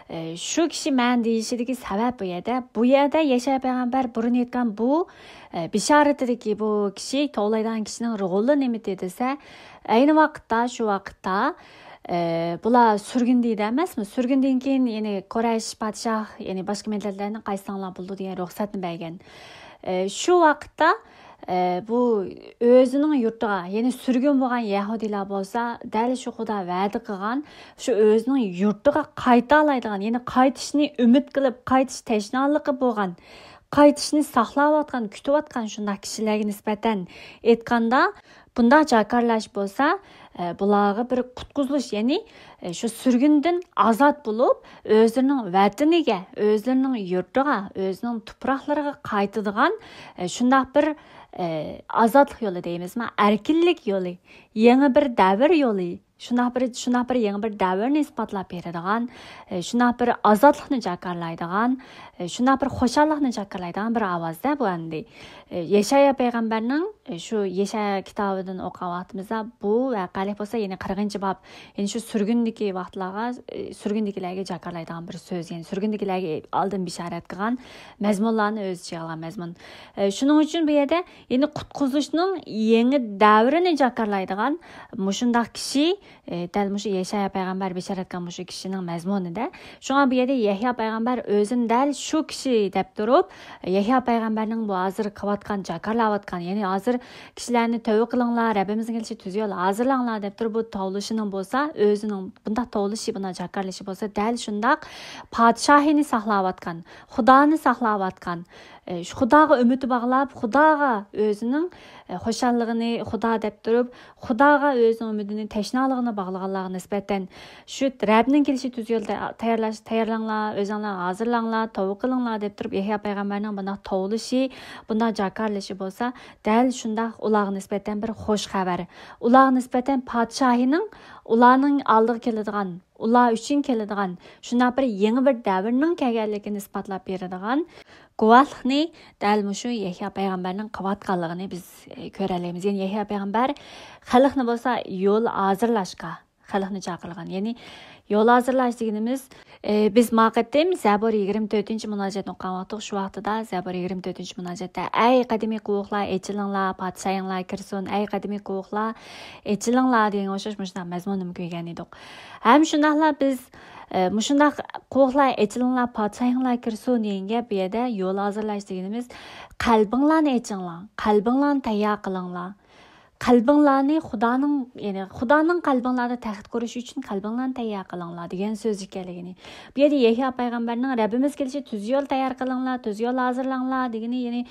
ئە، شۇ كىشى مەن دېيىشىدىكى سەۋەب بۇ يەردە، بۇ يەردە يەشايا پەيغەمبەر بۇرۇن ئېيتقان بۇ، ئە، بىشارىتىدىكى بۇ كىشى، توۋلايدىغان كىشىنىڭ رولى نېمىدى دېسە، ئەينى ۋاقىتتا، شۇ ۋاقىتتا، ئە، بۇلار سۈرگۈندە ئىدى ئەمەسمۇ؟ سۈرگۈندىن كېيىن، يەنى قۇرەيش پادىشاھ، يەنى باشقا مىللەتلەرنى قايسىڭلار بولىدۇ دېگەن رۇخسەتنى بەرگەن. ئە، شۇ ۋاقىتتا، ئە، بۇ ئۆزىنىڭ يۇرتىغا، يەنى سۈرگۈن بولغان يەھۇدىيلار بولسا، دەل شۇ خۇدا ۋەدە قىلغان، شۇ ئۆزىنىڭ يۇرتىغا قايتالايدىغان، يەنى قايتىشنى ئۈمىد قىلىپ، قايتىش تەشنالىقى بولغان، قايتىشنى ساقلاۋاتقان، كۈتۈۋاتقان شۇنداق كىشىلەرگە نىسبەتەن ئېيتقاندا، بۇنداق جاكارلاش بولسا، ئە، بۇلارغا بىر قۇتقۇزۇلۇش، يەنى، ئە، شۇ سۈرگۈندىن ئازاد بولۇپ، ئۆزلىرىنىڭ ۋەتىنىگە، ئۆزلىرىنىڭ يۇرتىغا، ئۆزىنىڭ تۇپراقلىرىغا قايتىدىغان، ئە، شۇنداق بىر، ئە، ئازادلىق يولى دەيمىزما، ئەركىنلىك يولى، يېڭى بىر دەۋر يولى، شۇنداق بىر، شۇنداق بىر يېڭى بىر دەۋرنى ئىسپاتلاپ بېرىدىغان، ئە، شۇنداق بىر ئازادلىقنى جاكارلايدىغان، ئە، شۇنداق بىر خۇشاللىقنى جاكارلايدىغان بىر ئاۋازدا بۇ ئەمدى. ئە، يەشايا پەيغەمبەرنىڭ، ئە، شۇ يەشايا كىتابىدىن ئوقۇغان ۋاقتىمىزدا بۇ ۋەقەلىك بولسا يەنە قىرىقىنچى باب، يەنى شۇ سۈرگۈندىكى ۋاقىتلارغا، ئە، سۈرگۈندىكىلەرگە جاكارلايدىغان بىر سۆز، يەنى سۈرگۈندىكىلەرگە ئالدىن بېشارەت قىلغان مەزمۇنلارنى ئۆز ئىچىگە ئالغان مەزمۇن. ئە، شۇنىڭ ئۈچۈن بۇ يەردە يەنى قۇتقۇزۇشنىڭ يېڭى دەۋرىنى جاكارلايدىغان مۇشۇنداق كىشى، ئى، دەل مۇشۇ يەشايا پەيغەمبەر بېشارەت قىلغان مۇشۇ كىشىنىڭ مەزمۇنىدا. شۇڭا بۇ يەردە يەھيا پەيغەمبەر ئۆزىنى دەل شۇ كىشى دەپ تۇرۇپ، يەھيا پەيغەمبەرنىڭ بۇ ھازىر قىلىۋاتقان، جاكارلاۋاتقان، يەنى ھازىر كىشىلەرنى تەۋبە قىلىڭلار، رەببىمىزنىڭ كېلىشى تۈز يول ھازىرلاڭلار دەپ تۇرۇپ بۇ توۋلىشىنىڭ بولسا، ئۆزىنىڭ بۇنداق توۋلىشى، بۇنداق جاكارلىشى بولسا، دەل شۇنداق پادىشاھىنى ساقلاۋاتقان، خۇدانى ساقلاۋاتقان، ئى، خۇداغا ئۈمىدى باغلاپ، خۇداغا ئۆزىنىڭ، ئى، خۇشاللىقىنى خۇدا دەپ تۇرۇپ، خۇداغا ئۆزىنىڭ ئۈمىدىنى، تەشنالىقىنى باغلىغانلارغا نىسبەتەن، شۇ رەبنىڭ كېلىشى تۈز يول تە-، تەييارلاش، تەييارلاڭلار، ئۆزۈڭلار ھازىرلاڭلار، توۋا قىلىڭلار دەپ تۇرۇپ، يەھيا پەيغەمبەرنىڭ بۇنداق توۋلىشى، بۇنداق جاكارلىشى بولسا، دەل شۇنداق ئۇلارغا نىسبەتەن بىر خۇش خەۋەر. ئۇلارغا نىسبەتەن پادىشاھىنىڭ ئۇلارنىڭ ئالدىغا كېلىدىغان، ئۇلار ئۈچۈن كېلىدىغان، شۇنداق بىر يېڭى بىر دەۋرنىڭ كەلگەنلىكىنى ئىسپاتلاپ بېرىدىغان گۇۋاھلىقنى دەل مۇشۇ يەھيا پەيغەمبەرنىڭ قىلىۋاتقانلىقىنى بىز، ئى، كۆرەلەيمىز. يەنى يەھيا پەيغەمبەر خەلقنى بولسا يول ھازىرلاشقا، خەلقنى چاقىرغان. يەنى يول ھازىرلاش دېگىنىمىز، ئى، بىز ما قېتىم زەبۇر يىگىرمە تۆتىنچى مۇناجاتنى ئوقۇغان ۋاقىتتا، شۇ ۋاقتىدا زەبۇر يىگىرمە تۆتىنچى مۇناجاتتا، «ئەي قەدىمىي قوۋۇقلار، ئېچىلىڭلار، پادىشاھىڭلار كىرسۇن، ئەي قەدىمىي قوۋۇقلار، ئېچىلىڭلار» دېگەنگە ئوخشاش مۇشۇنداق مەزمۇننىمۇ كۆرگەن ئىدۇق. ھەم شۇنداقلا بىز، ئە، مۇشۇنداق «قوۋۇقلار ئېچىلىڭلار، پادىشاھىڭلار كىرسۇن» دېگەن گەپ بۇ يەردە يول ھازىرلاش دېگىنىمىز «قەلبىڭلارنى ئېچىڭلار، قەلبىڭلارنى تەييار قىلىڭلار. قەلبىڭلارنى خۇدانىڭ، يەنى خۇدانىڭ قەلبىڭلاردا تەخت قۇرۇشى ئۈچۈن قەلبىڭلارنى تەييار قىلىڭلار» دېگەن سۆز ئىكەنلىكىنى. بۇ يەردە يەھيا پەيغەمبەرنىڭ «رەببىمىز كېلىشى تۈز يول تەييار قىلىڭلار، تۈز يول ھازىرلاڭلار» دېگىنى، يەنى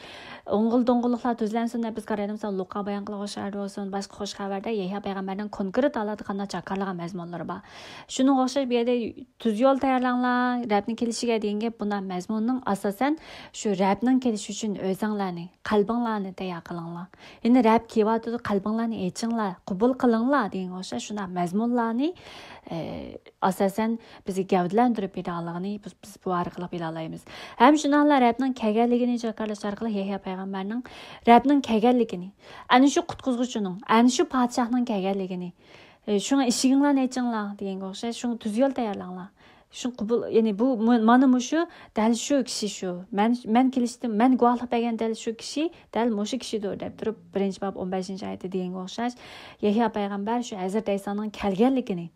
ئوڭغۇل دوڭغۇللۇقلار تۈزلەنسۇن دەپ بىز قارايدۇ. مىسال، لۇقا بايان قىلغان خۇش خەۋەر بولسۇن، باشقا خۇش خەۋەردە يەھيا پەيغەمبەرنىڭ كونكرېت ھالەتتە قانداق جاكارلىغان مەزمۇنلىرى بار. شۇنىڭغا ئوخشاش بۇ يەردە «تۈز يول تەييارلاڭلار، رەبنىڭ كېلىشىگە» دېگەن گەپ بۇنداق مەزمۇننىڭ ئاساسەن شۇ رەبنىڭ كېلىشى ئۈچۈن ئۆزۈڭلارنى، قەلبىڭلارنى تەييار قىلىڭلار. يەنى رەب كېلىۋاتىدۇ، قەلبىڭلارنى ئېچىڭلار، قوبۇل قىلىڭلار دېگەنگە ئوخشاش شۇنداق مەزمۇنلارنى، ئە، ئاساسەن بىزگە گەۋدىلەندۈرۈپ بېرىدىغانلىقىنى بىز، بىز بۇ ئارقىلىق بىلالايمىز. ھەم شۇنداقلا رەبنىڭ كەلگەنلىكىنى جاكارلاش ئارقىلىق يەھيا پەيغەمبەرنىڭ رەبنىڭ كەلگەنلىكىنى، ئەنە شۇ قۇتقۇزغۇچىنىڭ، ئەنە شۇ پادىشاھنىڭ كەلگەنلىكىنى، ئە، شۇڭا ئىشىكىڭلارنى ئېچىڭلار دېگەنگە ئوخشاش، شۇڭا تۈز يول تەييارلاڭلار. شۇ قوبۇل، يەنى بۇ، مۇ-، مانا مۇشۇ، دەل شۇ كىشى شۇ. مەن، مەن كېلىشتىم، مەن گۇۋاھلىق بەرگەن دەل شۇ كىشى، دەل مۇشۇ كىشىدۇر دەپ تۇرۇپ، بىرىنچى باب ئون بەشىنچى ئايەتتە دېگەنگە ئوخشاش، يەھيا پەيغەمبەر شۇ ھەزرىتى ئەيسانىڭ كەلگەنلىكىنى،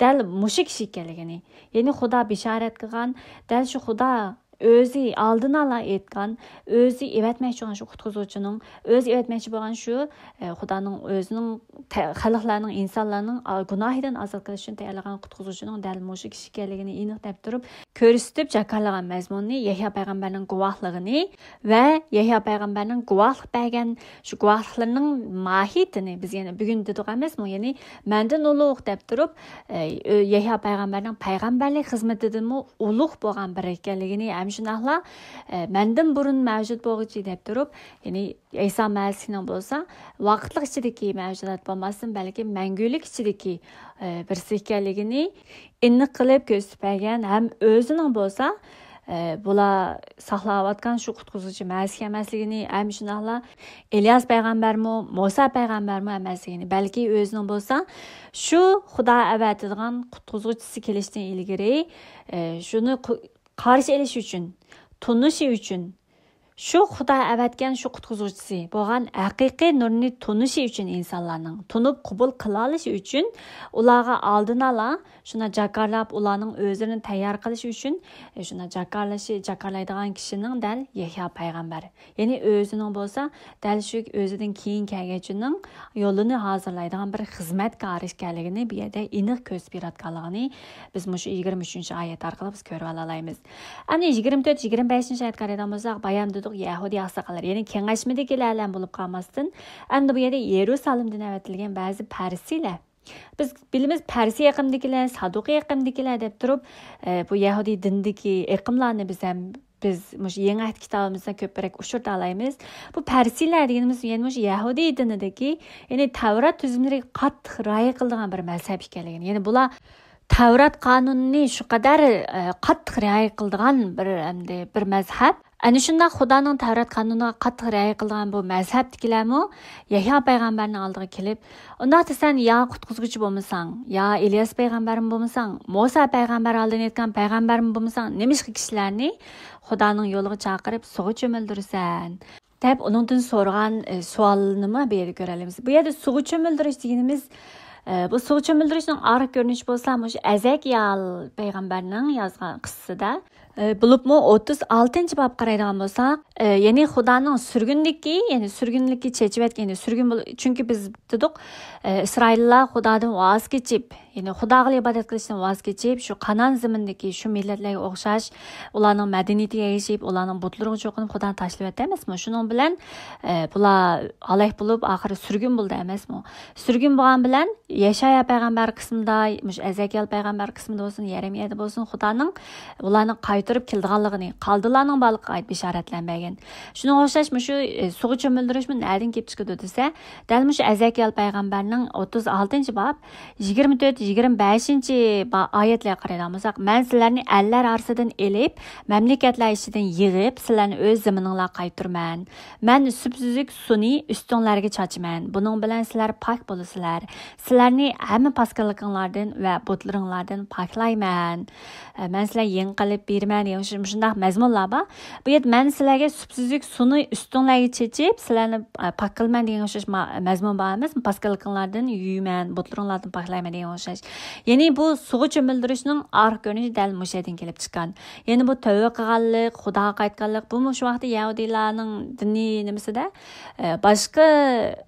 دەل مۇشۇ كىشى ئىكەنلىكىنى، يەنى خۇدا بېشارەت قىلغان، دەل شۇ خۇدا ئۆزى ئالدىن ئالا ئېيتقان، ئۆزى ئەۋەتمەكچى بولغان شۇ قۇتقۇزغۇچىنىڭ، ئۆزى ئەۋەتمەكچى بولغان شۇ، ئە، خۇدانىڭ ئۆزىنىڭ تە-، خەلقلەرنىڭ، ئىنسانلارنىڭ، ئا، گۇناھىدىن ئازاد قىلىش ئۈچۈن تەييارلىغان قۇتقۇزغۇچىنىڭ دەل مۇشۇ كىشى ئىكەنلىكىنى ئېنىق دەپ تۇرۇپ كۆرسىتىپ جاكارلىغان مەزمۇننى يەھيا پەيغەمبەرنىڭ گۇۋاھلىقىنى ۋە يەھيا پەيغەمبەرنىڭ گۇۋاھلىق بەرگەن شۇ گۇۋاھلىقلىرىنىڭ ماھىيىتىنى بىز يەنە بۈگۈن دېدۇق ئەمەسمۇ؟ يەنى مەندىن ئۇلۇغ دەپ تۇرۇپ، ئە، يەھيا پەيغەمبەرنىڭ پەيغەمبەرلىك خىزمىتىدىنمۇ ئۇلۇغ بولغان بىرى ئىكەنلىكىنى، ھەم شۇنداقلا، ئە، مەندىن بۇرۇن مەۋجۇت بولغۇچى دەپ تۇرۇپ، يەنى ئەيسا مەسىھنىڭ بولسا ۋاقىتلىق ئىچىدىكى مەۋجۇدات بولماستىن، بەلكى مەڭگۈلۈك ئىچىدىكى، ئە، بىرسى ئىكەنلىكىنى ئېنىق قىلىپ كۆرسىتىپ بەرگەن ھەم ئۆزىنىڭ بولسا، ئە، بۇلار ساقلاۋاتقان شۇ قۇتقۇزغۇچى مەسىھ ئەمەسلىكىنى، ھەم شۇنداقلا ئىلياس پەيغەمبەرمۇ، مۇسا پەيغەمبەرمۇ ئەمەسلىكىنى، بەلكى ئۆزىنىڭ بولسا شۇ خۇدا ئەۋەتىدىغان قۇتقۇزغۇچىسى كېلىشتىن ئىلگىرى، ئە، شۇنى قۇ-، قارشى ئېلىش ئۈچۈن، تونۇشى ئۈچۈن، شۇ خۇدا ئەۋەتكەن شۇ قۇتقۇزغۇچىسى بولغان ھەقىقىي نۇرنى تونۇشى ئۈچۈن ئىنسانلارنىڭ، تونۇپ قوبۇل قىلالىشى ئۈچۈن ئۇلارغا ئالدىن ئالا شۇنداق جاكارلاپ، ئۇلارنىڭ ئۆزلىرىنى تەييار قىلىشى ئۈچۈن، ئە، شۇنداق جاكارلىشى، جاكارلايدىغان كىشىنىڭ دەل يەھيا پەيغەمبەر. يەنى ئۆزىنىڭ بولسا دەل شۇ ئۆزىدىن كېيىن كەلگۈچىنىڭ يولىنى ھازىرلايدىغان بىر خىزمەتكار ئىكەنلىكىنى بۇ يەردە ئېنىق كۆرسىتىپ بېرىۋاتقانلىقىنى بىز مۇشۇ يىگىرمە ئۈچىنچى ئايەت ئارقىلىق بىز كۆرۈۋالالايمىز. ئەمدى يىگىرمە تۆت، يىگىرمە بەشىنچى ئايەتكە قارايدىغان بولساق، بايام دېدۇق، يەھۇدىي ئاقساقاللار، يەنى كېڭەشمىدىكىلەرلا بولۇپ قالماستىن، ئەمدى بۇ يەردە يېرۇسالىمدىن ئەۋەتىلگەن بەزى پەرىسىيلەر، بىز بىلىمىز، پەرسىي ئېقىمدىكىلەر، سادۇقىي ئېقىمدىكىلەر دەپ تۇرۇپ، ئە، بۇ يەھۇدىي دىنىدىكى ئېقىملارنى بىز ھەم، بىز مۇشۇ يېڭى ئەھدى كىتابىمىزدا كۆپرەك ئۇچرىتالايمىز. بۇ پەرسىيلەر دېگىنىمىز يەنە مۇشۇ يەھۇدىي دىنىدىكى، يەنى تەۋرات تۈزۈملىرىگە قاتتىق رىئايە قىلىدىغان بىر مەزھەپ ئىكەنلىكىنى، يەنى بۇلار تەۋرات قانۇنىنى شۇ قەدەر، ئە، قاتتىق رىئايە قىلىدىغان بىر، ئەمدى بىر مەزھەپ. ئەنە شۇنداق خۇدانىڭ تەۋرات قانۇنىغا قاتتىق رىئايە قىلىدىغان بۇ مەزھەپتىكىلەرمۇ يەھيا پەيغەمبەرنىڭ ئالدىغا كېلىپ، ئۇنداقتا سەن يا قۇتقۇزغۇچى بولمىساڭ، يا ئىلياس پەيغەمبەرمۇ بولمىساڭ، مۇسا پەيغەمبەر ئالدىن ئېيتقان پەيغەمبەرمۇ بولمىساڭ، نېمىشقا كىشىلەرنى خۇدانىڭ يولىغا چاقىرىپ سۇغا چۆمۈلدۈرىسەن؟ دەپ ئۇنىڭدىن سورىغان، ئە، سوئالنىمۇ بۇ يەردە كۆرەلەيمىز. بۇ يەردە سۇغا چۆمۈلدۈرۈش دېگىنىمىز، ئە، بۇ سۇغا چۆمۈلدۈرۈشنىڭ ئارقا كۆرۈنۈشى بولسا مۇشۇ ئەزەكىيال پەيغەمبەرنىڭ يازغان قىسسىسىدا. ئە، بولۇپمۇ ئوتتۇز ئالتىنچى باب قارايدىغان بولساق، ئە، يەنى خۇدانىڭ سۈرگۈندىكى، يەنى سۈرگۈنلۈككە چېچىۋەتكەن، يەنى سۈرگۈن بول-، چۈنكى بىز دېدۇق، ئە، ئىسرائىللار خۇدادىن ۋاز كېچىپ، يەنى خۇداغىلا ئىبادەت قىلىشتىن ۋاز كېچىپ، شۇ قانان زېمىنىدىكى شۇ مىللەتلەرگە ئوخشاش، ئۇلارنىڭ مەدەنىيىتىگە ئەگىشىپ، ئۇلارنىڭ بۇتلىرىغا چوقۇنۇپ خۇدانى تاشلىۋەتتى ئەمەسمۇ؟ شۇنىڭ بىلەن، ئە، بۇلار ھالاك بولۇپ، ئاخىرى سۈرگۈن بولدى ئەمەسمۇ؟ سۈرگۈن بولغان بىلەن يەشايا پەيغەمبەر قىسمىدا، مۇشۇ ئەزەكىيال پەيغەمبەر قىسمىدا بولسۇن، يەرمىيەدە بولسۇن، خۇدانىڭ ئۇلارنى قايتۇرۇپ كېلىدىغانلىقىنى، قالدىلارنىڭ بارلىقىغا ئائىت بېشارەتلەرنى بەرگەن. شۇنىڭغا ئوخشاش مۇشۇ، ئە، سۇغا چۆمۈلدۈرۈشمۇ نەدىن كېلىپ چىقىدۇ دېسە، دەل مۇشۇ ئەزەكىيال پەيغەمبەرنىڭ ئوتتۇز ئالتىنچى باب، يىگىرمە تۆت، يىگىرمە بەشىنچى با-، ئايەتلەرگە قارايدىغان بولساق، مەن سىلەرنى ئەللەر ئارىسىدىن ئېلىپ، مەملىكەتلەر ئىچىدىن يىغىپ، سىلەرنى ئۆز زېمىنىڭلارغا قايتۇرىمەن. مەن سۈپسۈزۈك سۇنى ئۈستۈڭلارغا چاچىمەن. بۇنىڭ بىلەن سىلەر پاك بولىسىلەر. سىلەرنى ھەممە پاسكاللىقىڭلاردىن ۋە بۇتلىرىڭلاردىن پاكلايمەن. ئە، مەن سىلەرنى يېڭى قەلب بېرىمەن دېگەن شۇ-، شۇنداق مەزمۇنلار بار. بۇ يەردە مەن سىلەرگە سۈپسۈزۈك سۇنى ئۈستۈڭلارغا چېچىپ، سىلەرنى، ئە، پاك قىلىمەن دېگەن ئوخشاش ما-، مەزمۇن بار ئەمەس. پاسكاللىقىڭلاردىن يۇيىمەن، بۇتلىرىڭلاردىن پاكلايمەن دېگەن ئوخشاش. يەنى بۇ سۇغا چۆمۈلدۈرۈشنىڭ ئارقا كۆرۈنۈشى دەل مۇشۇ يەردىن كېلىپ چىققان. يەنى بۇ تەۋبە قىلغانلىق، خۇداغا قايتقانلىق، بۇمۇ شۇ ۋاقىتتا يەھۇدىيلارنىڭ دىنىي نېمىسىدە، ئە، باشقا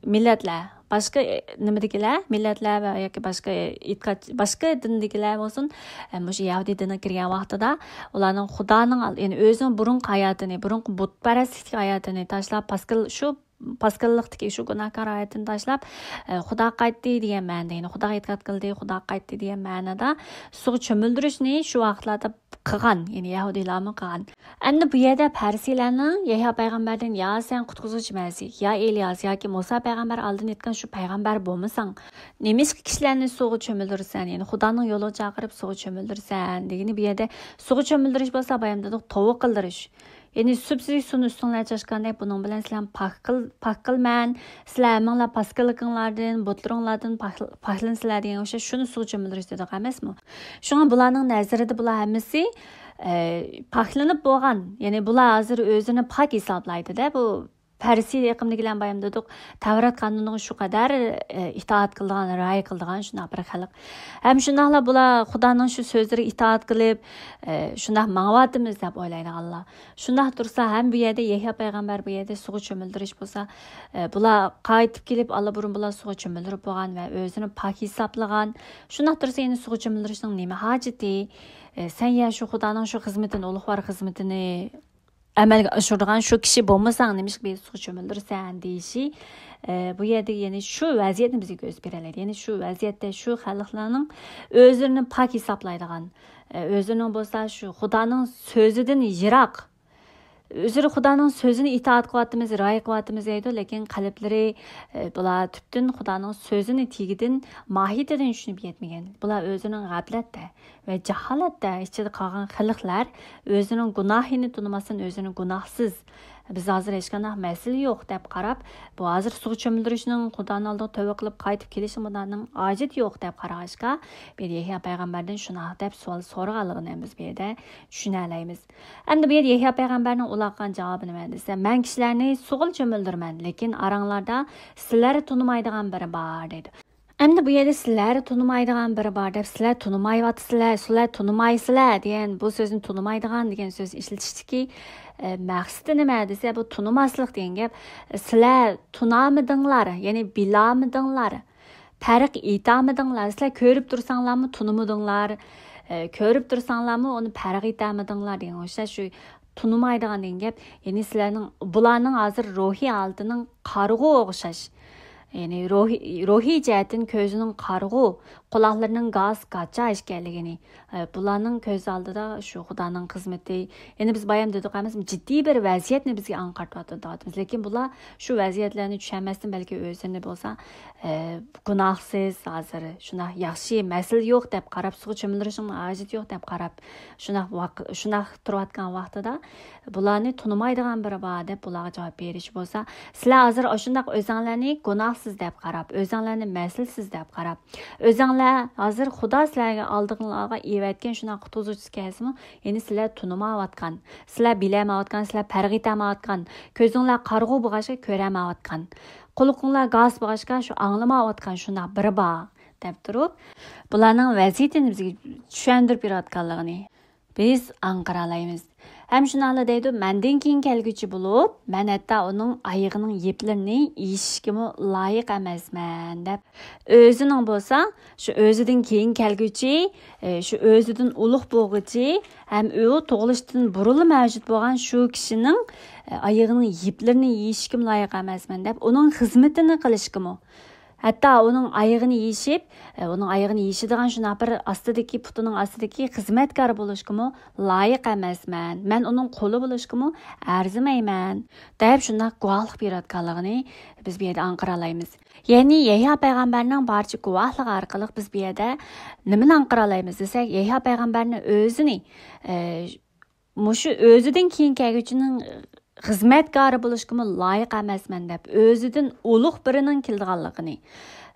مىللەتلەر، باشقا، ئە، نېمىدىكىلەر، مىللەتلەر ۋە ياكى باشقا ئېتىقاد، باشقا دىندىكىلەر بولسۇن، ئە، مۇشۇ يەھۇدىي دىنىغا كىرگەن ۋاقتىدا ئۇلارنىڭ خۇدانىڭ ئال-، يەنى ئۆزىنىڭ بۇرۇنقى ھاياتىنى، بۇرۇنقى بۇتپەرەسلىكتىكى ھاياتىنى تاشلاپ، پاسكال-، شۇ پاسكاللىقتىكى شۇ گۇناھكار ھاياتىنى تاشلاپ، ئە، خۇدا قايتتى دېگەن مەنىدە، يەنى خۇداغا ئېتىقاد قىلدى، خۇدا قايتتى دېگەن مەنىدە سۇغا چۆمۈلدۈرۈشنى شۇ ۋاقىتلاردا قىلغان، يەنى يەھۇدىيلارمۇ قىلغان. ئەمدى بۇ يەردە پەرسىيلەرنىڭ يەھيا پەيغەمبەردىن، يا سەن قۇتقۇزغۇچى مەسىھ، يا ئېلىياس ياكى مۇسا پەيغەمبەر ئالدىن ئېيتقان شۇ پەيغەمبەر بولمىساڭ، نېمىشقا كىشىلەرنى سۇغا چۆمۈلدۈرىسەن؟ يەنى خۇدانىڭ يولىغا چاقىرىپ سۇغا چۆمۈلدۈرىسەن دېگىنى بۇ يەردە سۇغا چۆمۈلدۈرۈش بولسا بايام دېدۇق، توۋا قىلدۇرۇش. يەنى سۈپسۈزۈك سۇنى ئۈستۈڭلارغا چاچقاندەك، بۇنىڭ بىلەن سىلەرنى پاك قىل-، پاك قىلىمەن. سىلەر ھەممىڭلار پاسكاللىقىڭلاردىن، بۇتلىرىڭلاردىن پاك-، پاكلىنىسىلەر دېگەن ئوخشاش، شۇنى سۇغا چۆمۈلدۈرۈش دېدۇق ئەمەسمۇ؟ شۇڭا بۇلارنىڭ نەزىرىدە بۇلار ھەممىسى، ئە، پاكلىنىپ بولغان. يەنى بۇلار ھازىر ئۆزىنى پاك ھېسابلايدۇ-دە، بۇ پەرسىي ئېقىمدىكىلەرنى بايام دېدۇق، تەۋرات قانۇنىغا شۇ قەدەر، ئە، ئىتائەت قىلىدىغان، رىئايە قىلىدىغان شۇنداق بىر خەلق. ھەم شۇنداقلا بۇلار خۇدانىڭ شۇ سۆزلىرىگە ئىتائەت قىلىپ، ئە، شۇنداق ماڭىۋاتىمىز دەپ ئويلايدىغانلار. شۇنداق تۇرسا، ھەم بۇ يەردە يەھيا پەيغەمبەر بۇ يەردە سۇغا چۆمۈلدۈرۈش بولسا، ئە، بۇلار قايتىپ كېلىپ، ئاللىبۇرۇن بۇلار سۇغا چۆمۈلدۈرۈپ بولغان ۋە ئۆزىنى پاك ھېسابلىغان. شۇنداق تۇرسا، يەنە سۇغا چۆمۈلدۈرۈشنىڭ نېمە ھاجىتى؟ ئە، سەن يا شۇ خۇدانىڭ شۇ خىزمىتىنى، ئۇلۇغۋار خىزمىتىنى ئەمەلگە ئاشۇرىدىغان شۇ كىشى بولمىساڭ، نېمىشقا بىز سۇغا چۆمۈلدۈرىسەن دېيىشى، ئە، بۇ يەردە يەنە شۇ ۋەزىيەتنى بىزگە كۆرسىتىپ بېرەلەيدۇ. يەنى شۇ ۋەزىيەتتە شۇ خەلقلەرنىڭ ئۆزلىرىنى پاك ھېسابلايدىغان، ئە، ئۆزلىرىنىڭ بولسا شۇ خۇدانىڭ سۆزىدىن يىراق، ئۆزلىرى خۇدانىڭ سۆزىنى ئىتائەت قىلىۋاتىمىز، رىئايە قىلىۋاتىمىز دەيدۇ، لېكىن قەلبلىرى، ئە، بۇلار تۈپتىن خۇدانىڭ سۆزىنى تېگىدىن، ماھىيىتىدىن چۈشىنىپ يەتمىگەن. بۇلار ئۆزىنىڭ غەپلەتتە ۋە جاھالەتتە ئىچىدە قالغان خەلقلەر ئۆزىنىڭ گۇناھىنى تونۇماستىن، ئۆزىنى گۇناھسىز، بىز ھازىر ھېچقانداق مەسىلە يوق دەپ قاراپ، بۇ ھازىر سۇغا چۆمۈلدۈرۈشنىڭ، خۇدانىڭ ئالدىغا تەۋبە قىلىپ قايتىپ كېلىشنىڭ بۇلارنىڭ ھاجىتى يوق دەپ قارىغاچقا، بۇ يەردە يەھيا پەيغەمبەردىن شۇنداق دەپ سوئال سورىغانلىقىنى بىز بۇ يەردە چۈشىنەلەيمىز. ئەمدى بۇ يەردە يەھيا پەيغەمبەرنىڭ ئۇلارغا قىلغان جاۋابى نېمە دېسە، مەن كىشىلەرنى سۇغىلا چۆمۈلدۈرىمەن، لېكىن ئاراڭلاردا سىلەر تونۇمايدىغان بىرى بار دەيدۇ. ئەمدى بۇ يەردە سىلەر تونۇمايدىغان بىرى بار دەپ، سىلەر تونۇمايۋاتىسىلەر، سىلەر تونۇمايسىلەر دېگەن بۇ سۆزنى، تونۇمايدىغان دېگەن سۆزنى ئىشلىتىشتىكى، ئە، مەقسىتى نېمە دېسە، بۇ تونۇماسلىق دېگەن گەپ. سىلەر تونامىدىڭلار، يەنى بىلامىدىڭلار، پەرق ئېتەلمىدىڭلار. سىلەر كۆرۈپ تۇرساڭلارمۇ تونۇمىدىڭلار، ئە، كۆرۈپ تۇرساڭلارمۇ ئۇنى پەرق ئېتەلمىدىڭلار دېگەن ئوخشاش، شۇ تونۇمايدىغان دېگەن گەپ. يەنى سىلەرنىڭ، بۇلارنىڭ ھازىر روھىي ھالىتىنىڭ قارىغۇغا ئوخشاش. يەنى روھىي، روھىي جەھەتتىن كۆزىنىڭ قارىغۇ، قۇلاقلىرىنىڭ گاس، گاچا ئىكەنلىكىنى، ئە، بۇلارنىڭ كۆز ئالدىدا شۇ خۇدانىڭ خىزمىتى. يەنى بىز بايام دېدۇق ئەمەسمۇ، جىددىي بىر ۋەزىيەتنى بىزگە ئاڭقارتىۋاتىدۇ دەۋاتىمىز. لېكىن بۇلار شۇ ۋەزىيەتلەرنى چۈشەنمەستىن، بەلكى ئۆزلىرىنى بولسا، ئە، گۇناھسىز، ھازىر شۇنداق ياخشى، مەسىلە يوق دەپ قاراپ، سۇغا چۆمۈلۈشنىڭ ھاجىتى يوق دەپ قاراپ، شۇنداق ۋاق-، شۇنداق تۇرۇۋاتقان ۋاقتىدا، بۇلارنى تونۇمايدىغان بىرى بار دەپ بۇلارغا جاۋاب بېرىش بولسا، سىلەر ھازىر ئاشۇنداق ئۆزەڭلارنى گۇناھسىز دەپ قاراپ، ئۆزەڭلارنى مەسىلىسىز دەپ قاراپ، ئۆزەڭلار ھازىر خۇدا سىلەرگە ئالدىڭلارغا ئېۋەتكەن شۇنداق قۇتقۇزغۇچىسى كەلسىمۇ، يەنى سىلەر تونۇمايۋاتقان، سىلەر بىلەلمەيۋاتقان، سىلەر پەرق ئېتەلمەيۋاتقان، كۆزۈڭلار قارىغۇ بولغاچقا كۆرەلمەيۋاتقان، قۇلىقىڭلار گاس بولغاچقا شۇ ئاڭلىمايۋاتقان شۇنداق بىرى بار دەپ تۇرۇپ، بۇلارنىڭ ۋەزىيىتىنى بىزگە چۈشەندۈرۈپ بېرىۋاتقانلىقىنى بىز ئاڭقىرالايمىز. ھەم شۇنداقلا دەيدۇ، مەندىن كېيىن كەلگۈچى بولۇپ، مەن ھەتتا ئۇنىڭ ئايىغىنىڭ يىپلىرىنى يېشىشكىمۇ لايىق ئەمەسمەن، دەپ. ئۆزىنىڭ بولسا، شۇ ئۆزىدىن كېيىن كەلگۈچى، ئە، شۇ ئۆزىدىن ئۇلۇغ بولغۇچى، ھەم ئۇ تۇغۇلۇشتىن بۇرۇنلا مەۋجۇت بولغان شۇ كىشىنىڭ، ئە، ئايىغىنىڭ يىپلىرىنى يېشىشكىمۇ لايىق ئەمەسمەن، دەپ، ئۇنىڭ خىزمىتىنى قىلىشقىمۇ، ھەتتا ئۇنىڭ ئايىغىنى يېشىپ، ئۇنىڭ ئايىغىنى يېشىدىغان شۇنداق بىر ئاستىدىكى، پۇتىنىڭ ئاستىدىكى خىزمەتكار بولۇشقىمۇ لايىق ئەمەسمەن. مەن ئۇنىڭ قۇلى بولۇشقىمۇ ئەرزىمەيمەن، دەپ شۇنداق گۇۋاھلىق بېرىۋاتقانلىقىنى بىز بۇ يەردە ئاڭقىرالايمىز. يەنى يەھيا پەيغەمبەرنىڭ بارچە گۇۋاھلىقى ئارقىلىق بىز بۇ يەردە نېمىنى ئاڭقىرالايمىز دېسەك، يەھيا پەيغەمبەرنى ئۆزىنى، ئە، مۇشۇ ئۆزىدىن كېيىن كەلگۈچىنىڭ خىزمەتكارى بولۇشقىمۇ لايىق ئەمەسمەن دەپ، ئۆزىدىن ئۇلۇغ بىرىنىڭ كېلىدىغانلىقىنى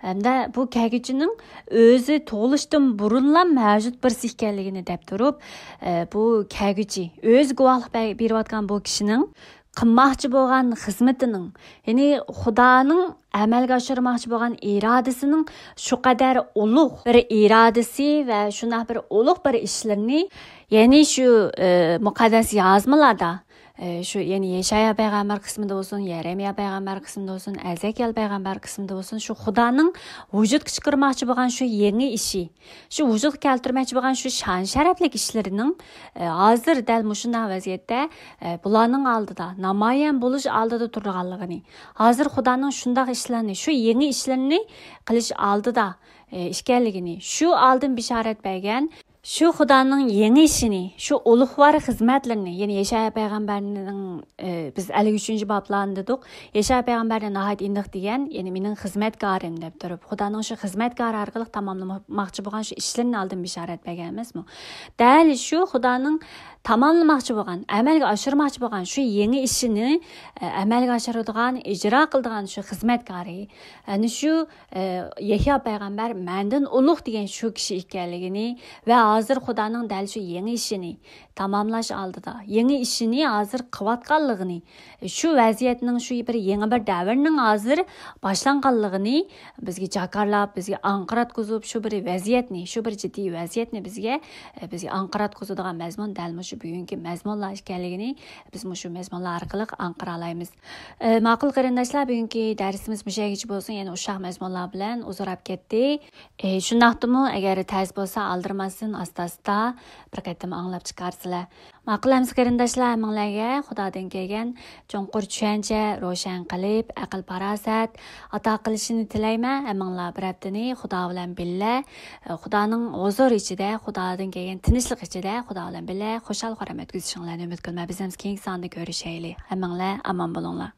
ھەمدە بۇ كەلگۈچىنىڭ ئۆزى تۇغۇلۇشتىن بۇرۇنلا مەۋجۇت بىرسى ئىكەنلىكىنى دەپ تۇرۇپ، ئە، بۇ كەلگۈچى ئۆزى گۇۋاھلىق بە-، بېرىۋاتقان بۇ كىشىنىڭ قىلماقچى بولغان خىزمىتىنىڭ، يەنى خۇدانىڭ ئەمەلگە ئاشۇرماقچى بولغان ئىرادىسىنىڭ شۇ قەدەر ئۇلۇغ بىر ئىرادىسى ۋە شۇنداق بىر ئۇلۇغ بىر ئىشلىرىنى، يەنى شۇ، ئە، مۇقەددەس يازمىلاردا، ئە، شۇ، يەنى يەشايا پەيغەمبەر قىسمىدا بولسۇن، يەرەمىيا پەيغەمبەر قىسمىدا بولسۇن، ئەزەكىيەل پەيغەمبەر قىسمىدا بولسۇن، شۇ خۇدانىڭ ۋۇجۇدقا چىقىرماقچى بولغان شۇ يېڭى ئىشى، شۇ ۋۇجۇدقا كەلتۈرمەكچى بولغان شۇ شان-شەرەپلىك ئىشلىرىنىڭ، ئە، ھازىر دەل مۇشۇنداق ۋەزىيەتتە، ئە، بۇلارنىڭ ئالدىدا، نامايان بولۇش ئالدىدا تۇرىدىغانلىقىنى، ھازىر خۇدانىڭ شۇنداق ئىشلارنى، شۇ يېڭى ئىشلىرىنى قىلىش ئالدىدا، ئە، ئىكەنلىكىنى، شۇ ئالدىن بېشارەت بەرگەن، شۇ خۇدانىڭ يېڭى ئىشىنى، شۇ ئۇلۇغۋار خىزمەتلىرىنى، يەنى يەشايا پەيغەمبەرنىڭ، ئە، بىز ئەللىك ئۈچىنچى بابلارنى دېدۇق. يەشايا پەيغەمبەرنى ناھايىتى ئېنىق دېگەن، يەنى مېنىڭ خىزمەتكارىم دەپ تۇرۇپ، خۇدانىڭ شۇ خىزمەتكارى ئارقىلىق تاماملىماقچى بولغان شۇ ئىشلىرىنى ئالدىن بېشارەت بەرگەن ئەمەسمۇ؟ دەل شۇ خۇدانىڭ تاماملىماقچى بولغان، ئەمەلگە ئاشۇرماقچى بولغان شۇ يېڭى ئىشىنى، ئە، ئەمەلگە ئاشۇرىدىغان، ئىجرا قىلىدىغان شۇ خىزمەتكارى، ئەنە شۇ، ئە، يەھيا پەيغەمبەر مەندىن ئۇلۇغ دېگەن شۇ كىشى ئىكەنلىكىنى ۋە ھازىر خۇدانىڭ دەل شۇ يېڭى ئىشىنى تاماملاش ئالدىدا، يېڭى ئىشىنى ھازىر قىلىۋاتقانلىقىنى، شۇ ۋەزىيەتنىڭ، شۇ بىر يېڭى بىر دەۋرنىڭ ھازىر باشلانغانلىقىنى بىزگە جاكارلاپ، بىزگە ئاڭقىراتقۇزۇپ، شۇ بىر ۋەزىيەتنى، شۇ بىر جىددىي ۋەزىيەتنى بىزگە، بىزگە ئاڭقىراتقۇزىدىغان مەزمۇن دەل مۇشۇ بۈگۈنكى مەزمۇنلار ئىكەنلىكىنى بىز مۇشۇ مەزمۇنلار ئارقىلىق ئاڭقىرالايمىز. ئە، ماقۇل قېرىنداشلار، بۈگۈنكى دەرسىمىز مۇشۇ يەرگىچە بولسۇن، يەنە ئۇششاق مەزمۇنلار بىلەن ئۇزىراپ كەتتى. ئە، شۇنداقتىمۇ، ئەگەر تەس بولسا ئالدىرىماستىن ئاستا-ئاستا بىر قېتىم ئاڭلاپ چىقارسىلەر. ماقۇل ئەمىسە قېرىنداشلار، ھەممىڭلارگە خۇدادىن كەلگەن چوڭقۇر چۈشەنچە، روشەن قەلب، ئەقىل-پاراسەت ئاتا قىلىشىنى تىلەيمەن. ھەممىڭلار بىر ھەپتىنى خۇدا بىلەن بىللە، ئە، خۇدانىڭ ھۇزۇرى ئىچىدە، خۇدادىن كەلگەن تىنچلىق ئىچىدە خۇدا بىلەن بىللە خۇشال-خۇرام ئۆتكۈزۈشۈڭلارنى ئۈمىد قىلىمەن. بىز ھەم كېيىنكى ساندا كۆرۈشەيلى. ھەممىڭلار ئامان بولۇڭلار.